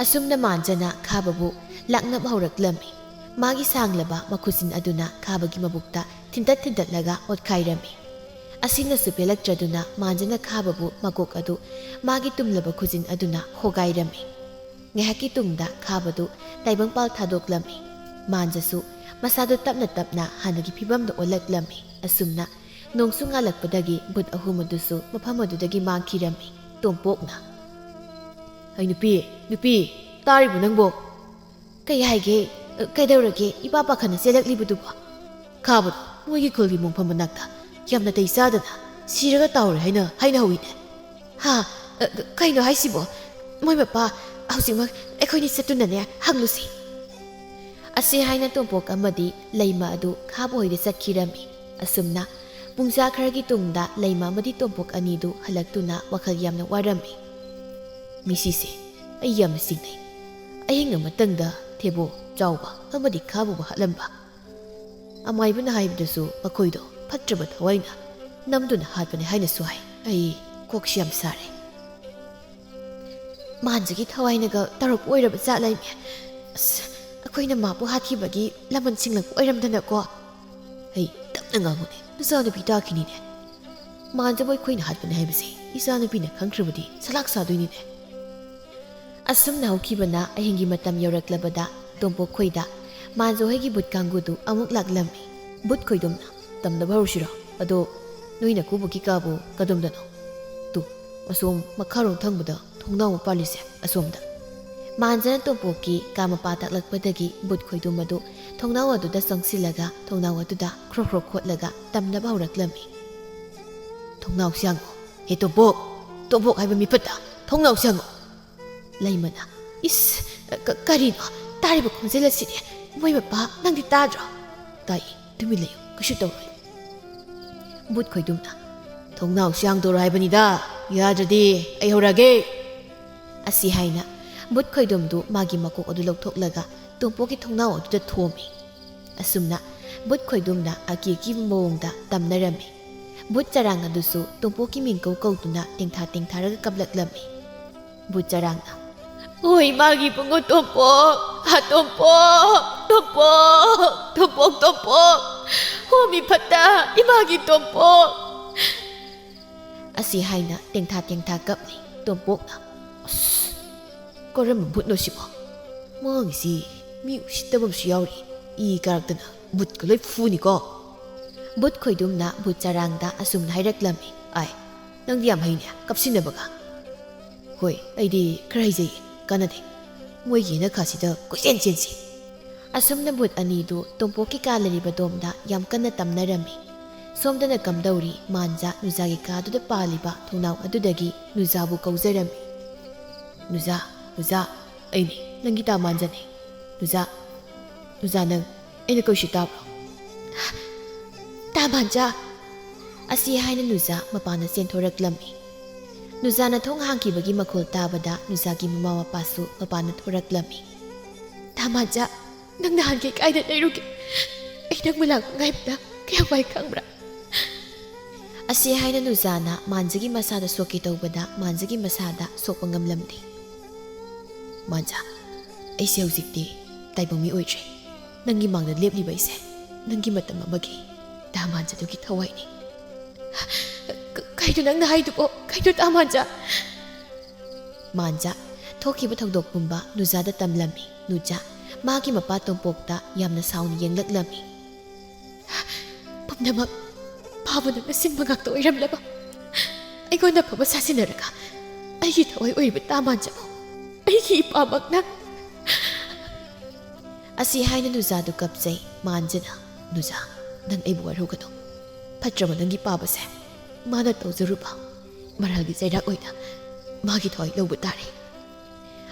ꯑꯁꯨꯝꯅ ꯃꯥꯟꯖꯅ ꯈꯥꯕꯕꯨ ꯂꯥꯛꯅꯕ ꯍꯧꯔꯛꯂꯝꯃꯤ꯫ ꯃꯥꯒꯤ ꯁꯥꯡꯂꯕ ꯃꯈꯨꯠꯁꯤꯟ ꯑꯗꯨꯅ ꯈꯥꯕꯒꯤ ꯃꯕꯨꯛꯇ ꯊꯤꯟꯇꯠ ꯊꯤꯟꯇꯠꯂꯒ ꯑꯣꯠꯈꯥꯏꯔꯝꯃꯤ꯫ ꯑꯁꯤꯅꯁꯨ ꯄꯦꯜꯂꯛꯇ꯭ꯔꯗꯨꯅ ꯃꯥꯟꯖꯅ ꯈꯥꯕꯕꯨ ꯃꯀꯣꯛ ꯑꯗꯨ ꯃꯥꯒꯤ ꯇꯨꯝꯂꯕ ꯈꯨꯖꯤꯟ ꯑꯗꯨꯅ ꯍꯣꯒꯥꯏꯔꯝꯃꯤ꯫ ꯉꯥꯏꯍꯥꯛꯀꯤ ꯇꯨꯡꯗ ꯈꯥꯕꯗꯨ ꯇꯥꯏꯕꯪꯄꯥꯜ ꯊꯥꯗꯣꯛꯂꯝꯃꯤ꯫ ꯃꯥꯟꯖꯁꯨ ꯃꯁꯥꯗꯨ ꯇꯞꯅ ꯇꯞꯅ ꯍꯥꯟꯅꯒꯤ ꯐꯤꯕꯝꯗ ꯑꯣꯜꯂꯛꯂꯝꯃꯤ꯫ ꯑꯁꯨꯝꯅ ꯅꯣꯡꯁꯨ ꯉꯥꯜꯂꯛꯄꯗꯒꯤ ꯕꯨꯠ ꯑꯍꯨꯝ ꯑꯗꯨꯁꯨ ꯃꯐꯝ ꯑꯗꯨꯗꯒꯤ ꯃꯥꯡꯈꯤꯔꯝꯃꯤ꯫ ꯇꯣꯝꯄꯣꯛꯅ, "ꯑꯩ ꯅꯨꯄꯤ, ꯅꯨꯄꯤ, ꯇꯥꯔꯤꯕꯣ ꯅꯪꯕꯣ?" "ꯀꯩ ꯍꯥꯏꯒꯦ? ꯀꯩꯗꯧꯔꯒꯦ ꯏꯄꯥ ꯄꯥꯈꯠꯅ ꯆꯦꯜꯂꯛꯂꯤꯕꯗꯨꯕꯣ?" "ꯈꯥꯕꯗꯣ ꯃꯣꯏꯒꯤ ꯈꯨꯜꯒꯤ ꯃꯣꯡꯐꯝ ꯃꯅꯥꯛꯇ ꯌꯥꯝꯅ ꯇꯩ ꯆꯥꯗꯅ ꯁꯤꯔꯒ ꯇꯥꯍꯧꯔꯦ ꯍꯥꯏꯅ ꯍꯥꯏꯅꯍꯧꯋꯤꯅꯦ꯫" "ꯍꯥ? ꯑ, ꯀ-, ꯀꯩꯅꯣ ꯍꯥꯏꯁꯤꯕꯣ? ꯃꯣꯏ ꯃꯄꯥ ꯍꯧꯖꯤꯛꯃꯛ ꯑꯩꯈꯣꯏꯅꯤ ꯆꯠꯇꯨꯅꯅꯦ ꯍꯪꯂꯨꯁꯤ꯫" ꯑꯁꯤ ꯍꯥꯏꯅ ꯇꯣꯝꯄꯣꯛ ꯑꯃꯗꯤ ꯂꯩꯃ ꯑꯗꯨ ꯈꯥꯕ ꯍꯣꯏꯗ ꯆꯠꯈꯤꯔꯝꯃꯤ꯫ ꯑꯁꯨꯝꯅ ꯄꯨꯡꯖꯥ ꯈꯔꯒꯤ ꯇꯨꯡꯗ ꯂꯩꯃ ꯑꯃꯗꯤ ꯇꯣꯝꯄꯣꯛ ꯑꯅꯤꯗꯨ ꯍꯜꯂꯛꯇꯨꯅ ꯋꯥꯈꯜ ꯌꯥꯝꯅ ꯋꯥꯔꯝꯃꯤ꯫ "ꯃꯤꯁꯤꯁꯦ ꯑꯩ ꯌꯥꯝꯅ ꯆꯤꯡꯅꯩ꯫ ꯑꯍꯤꯡ ꯑꯃꯇꯪꯗ ꯊꯦꯕꯣ ꯆꯥꯎꯕ ꯑꯃꯗꯤ ꯈꯥꯕꯕꯨ ꯍꯥꯠꯂꯝꯕ꯫ ꯑꯃꯥꯏꯕꯅ ꯍꯥꯏꯕꯗꯁꯨ ꯃꯈꯣꯏꯗꯣ ꯐꯠꯇ꯭ꯔꯕ ꯊꯋꯥꯏꯅ ꯅꯝꯗꯨꯅ ꯍꯥꯠꯄꯅꯤ ꯍꯥꯏꯅꯁꯨ ꯍꯥꯏ꯫ ꯑꯩ ꯀꯣꯛꯁꯤ ꯌꯥꯝ ꯁꯥꯔꯦ꯫ ꯃꯥꯟꯖꯒꯤ ꯊꯋꯥꯏꯅꯒ ꯇꯧꯔꯛꯄ ꯑꯣꯏꯔꯕ ꯖꯥꯠꯂ ꯏꯃꯦ? ꯑꯁ, ꯑꯩꯈꯣꯏꯅ ꯃꯥꯕꯨ ꯍꯥꯠꯈꯤꯕꯒꯤ ꯂꯃꯟ ꯁꯤꯡꯂꯛꯄ ꯑꯣꯏꯔꯝꯗꯅꯀꯣ?" "ꯑꯩ ꯇꯞꯅ ꯉꯥꯡꯉꯨꯅꯦ, ꯅꯆꯥꯅꯨꯄꯤ ꯇꯥꯈꯤꯅꯤꯅꯦ꯫ ꯃꯥꯟꯖꯕ ꯑꯩꯈꯣꯏꯅ ꯍꯥꯠꯄꯅꯤ ꯍꯥꯏꯕꯁꯦ ꯏꯆꯥꯅꯨꯄꯤꯅ ꯈꯪꯈ꯭ꯔꯕꯗꯤ ꯁꯂꯥꯛ ꯁꯥꯗꯣꯏꯅꯤꯅꯦ꯫" ꯑꯁꯨꯝꯅ ꯍꯧꯈꯤꯕꯅ ꯑꯍꯤꯡꯒꯤ ꯃꯇꯝ ꯌꯧꯔꯛꯂꯕꯗ ꯇꯣꯝꯄꯣꯛ ꯈꯣꯏꯗ ꯃꯥꯟꯖ ꯍꯣꯏꯒꯤ ꯕꯨꯠ ꯀꯥꯡꯕꯨꯗꯨ ꯑꯃꯨꯛ ꯂꯥꯛꯂꯝꯃꯤ꯫ ꯕꯨꯠ ꯈꯣꯏꯗꯨꯝꯅ, "ꯇꯝꯅꯕ ꯍꯧꯔꯁꯤꯔꯣ? ꯑꯗꯣ ꯅꯣꯏꯅ ꯀꯨꯕꯒꯤ ꯀꯥꯕꯨ ꯀꯗꯣꯝꯗꯅꯣ? ꯇꯨ, ꯑꯁꯣꯝ ꯃꯈꯥꯔꯣꯝ ꯊꯪꯕꯗ ꯊꯣꯡꯅꯥꯎ ꯑꯃ ꯄꯥꯜꯂꯤꯁꯦ, ꯑꯁꯣꯝꯗ꯫" ꯃꯥꯟꯖꯅ ꯇꯣꯝꯄꯣꯛꯀꯤ ꯀꯥ ꯃꯄꯥ ꯇꯥꯛꯂꯛꯄꯗꯒꯤ ꯕꯨꯠ ꯈꯣꯏꯗꯨꯝ ꯑꯗꯨ ꯊꯣꯡꯅꯥꯎ ꯑꯗꯨꯗ ꯆꯪꯁꯤꯜꯂꯒ ꯊꯣꯡꯅꯥꯎ ꯑꯗꯨꯗ ꯈ꯭ꯔꯣꯛ ꯈ꯭ꯔꯣꯛ ꯈꯣꯠꯂꯒ ꯇꯝꯅꯕ ꯍꯧꯔꯛꯂꯝꯃꯤ꯫ "ꯊꯣꯡꯅꯥꯎꯁꯤ ꯍꯥꯡꯉꯣ꯫ ꯍꯦ ꯇꯣꯝꯄꯣꯛ, ꯇꯣꯝꯄꯣꯛ ꯍꯥꯏꯕ ꯃꯤꯐꯠꯇ, ꯊꯣꯡꯅꯥꯎꯁꯤ ꯍꯥꯡꯉꯣ꯫" ꯂꯩꯃꯅ, "ꯏꯁ, ꯀ-, ꯀꯔꯤꯅꯣ? ꯇꯥꯔꯤꯕ ꯈꯣꯟꯖꯦꯜ ꯑꯁꯤꯗꯤ? ꯃꯣꯏ ꯃꯄꯥ, ꯅꯪꯗꯤ ꯇꯥꯗ꯭ꯔꯣ?" "ꯇꯥꯏ, ꯇꯨꯃꯤꯟ ꯂꯩꯌꯨ, ꯀꯩꯁꯨ ꯇꯧꯔꯣꯏ꯫" ꯕꯨꯠ ꯈꯣꯏꯗꯨꯝꯅ, "ꯊꯣꯡꯅꯥꯎꯁꯤ ꯍꯥꯡꯗꯣꯔꯣ ꯍꯥꯏꯕꯅꯤꯗ, ꯌꯥꯗ꯭ꯔꯗꯤ ꯑꯩ ꯍꯧꯔꯛꯑꯒꯦ꯫" ꯑꯁꯤ ꯍꯥꯏꯅ ꯕꯨꯠ ꯈꯣꯏꯗꯨꯝꯗꯨ ꯃꯥꯒꯤ ꯃꯀꯣꯛ ꯑꯗꯨ ꯂꯧꯊꯣꯛꯂꯒ ꯇꯣꯝꯄꯣꯛꯀꯤ ꯊꯣꯡꯅꯥꯎ ꯑꯗꯨꯗ ꯊꯣꯝꯃꯤ꯫ ꯑꯁꯨꯝꯅ ꯕꯨꯠ ꯈꯣꯏꯗꯨꯝꯅ ꯑꯀꯤ ꯑꯀꯤꯕ ꯃꯑꯣꯡꯗ ꯇꯝꯅꯔꯝꯃꯤ꯫ ꯕꯨꯠ ꯆꯔꯥꯡ ꯑꯗꯨꯁꯨ ꯇꯣꯝꯄꯣꯛꯀꯤ ꯃꯤꯡ ꯀꯧ ꯀꯧꯗꯨꯅ ꯇꯦꯡꯊꯥ ꯇꯦꯡꯊꯥꯔꯒ ꯀꯞꯂꯛꯂꯝꯃꯤ꯫ ꯕꯨꯠ ꯆꯔꯥꯡꯅ, "ꯑꯣ ꯏꯃꯥꯒꯤ ꯏꯕꯨꯡꯉꯣ ꯇꯣꯝꯄꯣꯛ, ꯍꯥ ꯇꯣꯝꯄꯣꯛ, ꯇꯣꯝꯄꯣꯛ, ꯇꯣꯝꯄꯣꯛ, ꯇꯣꯝꯄꯣꯛ, ꯍꯣ ꯃꯤ ꯐꯠꯇ, ꯏꯃꯥꯒꯤ ꯇꯣꯝꯄꯣꯛ!" ꯑꯁꯤ ꯍꯥꯏꯅ ꯇꯦꯡꯊꯥ ꯇꯦꯡꯊꯥ ꯀꯞꯂꯤ꯫ ꯇꯣꯝꯄꯣꯛꯅ, "ꯑꯁ, ꯀꯔꯝꯕ ꯕꯨꯠꯅꯣ ꯁꯤꯕꯣ? ꯃꯥꯒꯤꯁꯤ ꯃꯤ ꯎꯁꯤꯠꯇꯕ ꯑꯃꯁꯨ ꯌꯥꯎꯔꯤ, ꯏ ꯀꯥꯔꯛꯇꯅ ꯕꯨꯠꯀ ꯂꯣꯏ ꯐꯨꯅꯤꯀꯣ!" ꯕꯨꯠ ꯈꯣꯏꯗꯨꯝꯅ ꯕꯨꯠ ꯆꯔꯥꯡꯗ ꯑꯁꯨꯝꯅ ꯍꯥꯏꯔꯛꯂꯝꯃꯤ, "ꯑꯥꯏ, ꯅꯪꯗꯤ ꯌꯥꯝ ꯍꯩꯅꯦ ꯀꯞꯁꯤꯟꯅꯕꯒ!" "ꯍꯣꯏ, ꯑꯩꯗꯤ ꯈꯔ ꯍꯩꯖꯩꯌꯦ, ꯀꯥꯟꯅꯗꯦ꯫ ꯃꯣꯏꯒꯤ ꯌꯦꯅꯈꯥꯁꯤꯗ ꯀꯣꯏꯆꯦꯟ ꯆꯦꯟꯁꯤ!" ꯑꯁꯨꯝꯅ ꯕꯨꯠ ꯑꯅꯤꯗꯨ ꯇꯣꯝꯄꯣꯛꯀꯤ ꯀꯥ ꯂꯩꯔꯤꯕ ꯗꯣꯝꯗ ꯌꯥꯝ ꯀꯟꯅ ꯇꯝꯅꯔꯝꯃꯤ꯫ ꯁꯣꯝꯗꯅ ꯀꯝꯗꯧꯔꯤ, ꯃꯥꯟꯖꯥ ꯅꯨꯖꯥꯒꯤ ꯀꯥꯗꯨꯗ ꯄꯥꯜꯂꯤꯕ ꯊꯣꯡꯅꯥꯎ ꯑꯗꯨꯗꯒꯤ ꯅꯨꯖꯥꯕꯨ ꯀꯧꯖꯔꯝꯃꯤ꯫ "ꯅꯨꯖꯥ, ꯅꯨꯖꯥ, ꯑꯩꯅꯤ, ꯅꯪꯒꯤ ꯇꯥ ꯃꯥꯟꯖꯥꯅꯤ꯫ ꯅꯨꯖꯥ, ꯅꯨꯖꯥ, ꯅꯪ ꯑꯩꯅ ꯀꯧꯏꯁꯤ ꯇꯥꯕ꯭ꯔꯣ?" "ꯇꯥ ꯃꯥꯟꯖꯥ!" ꯑꯁꯤ ꯍꯥꯏꯅ ꯅꯨꯖꯥ ꯃꯄꯥꯟꯗ ꯆꯦꯟꯊꯣꯔꯛꯂꯝꯃꯤ꯫ ꯅꯨꯖꯥꯅ ꯊꯣꯡ ꯍꯥꯡꯈꯤꯕꯒꯤ ꯃꯈꯣꯜ ꯇꯥꯕꯗ ꯅꯨꯖꯥꯒꯤ ꯃꯃꯥ ꯃꯄꯥꯁꯨ ꯃꯄꯥꯟꯗ ꯊꯣꯔꯛꯂꯝꯃꯤ꯫ "ꯇꯥ ꯃꯥꯟꯖꯥ, ꯅꯪ ꯅꯍꯥꯟꯈꯩ ꯀꯥꯏꯗ ꯂꯩꯔꯨꯒꯦ? ꯑꯩ ꯅꯪꯕꯨ ꯂꯥꯛꯄ ꯉꯥꯏꯕꯗ ꯀꯌꯥꯝ ꯋꯥꯏ ꯈꯪꯕ꯭ꯔꯥ?" ꯑꯁꯤ ꯍꯥꯏꯅ ꯅꯨꯖꯥꯅ ꯃꯥꯟꯖꯥꯒꯤ ꯃꯁꯥꯗ ꯁꯣꯛꯀꯦ ꯇꯧꯕꯗ ꯃꯥꯟꯖꯥꯒꯤ ꯃꯁꯥꯗ ꯁꯣꯛꯄ ꯉꯝꯂꯝꯗꯦ꯫ "ꯃꯥꯟꯖꯥ, ꯑꯩꯁꯦ ꯍꯧꯖꯤꯛꯇꯤ ꯇꯥꯏꯕꯪ ꯃꯤ ꯑꯣꯏꯗ꯭ꯔꯦ꯫ ꯅꯪꯒꯤ ꯃꯥꯡꯗ ꯂꯦꯞꯂꯤꯕ ꯑꯩꯁꯦ ꯅꯪꯒꯤ ꯃꯇꯝ ꯑꯃꯒꯤ ꯇꯥ ꯃꯥꯟꯖꯥꯗꯨꯒꯤ ꯊꯋꯥꯏꯅꯤ꯫" "ꯀ-, ꯀꯩꯅꯣ ꯅꯪꯅ ꯍꯥꯏꯗꯨꯕꯣ? ꯀꯩꯅꯣ ꯇꯥ ꯃꯥꯟꯖꯥ?" ꯃꯥꯟꯖꯥ, ꯊꯣꯛꯈꯤꯕ ꯊꯧꯗꯣꯛ ꯄꯨꯝꯕ ꯅꯨꯖꯥꯗ ꯇꯝꯂꯝꯃꯤ꯫ ꯅꯨꯖꯥ, ꯃꯥꯒꯤ ꯃꯄꯥ ꯇꯣꯝꯄꯣꯛꯇ ꯌꯥꯝꯅ ꯁꯥꯎꯅ ꯌꯦꯡꯂꯛꯂꯝꯃꯤ꯫ "ꯄꯨꯝꯅꯃꯛ ꯄꯥꯕ ꯅꯪꯅ ꯁꯤꯟꯕ ꯉꯥꯛꯇ ꯑꯣꯏꯔꯝꯂꯕ? ꯑꯩꯉꯣꯟꯗ ꯑꯐꯕ ꯁꯥꯖꯤꯟꯅꯔꯒ ꯑꯩꯒꯤ ꯊꯋꯥꯏ ꯑꯣꯏꯔꯤꯕ ꯇꯥ ꯃꯥꯟꯖꯥꯕꯨ ꯑꯩꯒꯤ ꯏꯄꯥꯃꯛꯅ!" ꯑꯁꯤ ꯍꯥꯏꯅ ꯅꯨꯖꯥꯗꯨ ꯀꯞꯆꯩ꯫ ꯃꯥꯟꯖꯥꯅ, "ꯅꯨꯖꯥ, ꯅꯪ ꯑꯩꯕꯨ ꯋꯥꯔꯧꯒꯅꯨ꯫ ꯐꯠꯇ꯭ꯔꯕ ꯅꯪꯒꯤ ꯄꯥꯕꯁꯦ ꯃꯥꯅ ꯇꯧꯖꯔꯨꯕ ꯃꯔꯥꯜꯒꯤ ꯆꯩꯔꯥꯛ ꯑꯣꯏꯅ ꯃꯥꯒꯤ ꯊꯋꯥꯏ ꯂꯧꯕ ꯇꯥꯔꯦ꯫"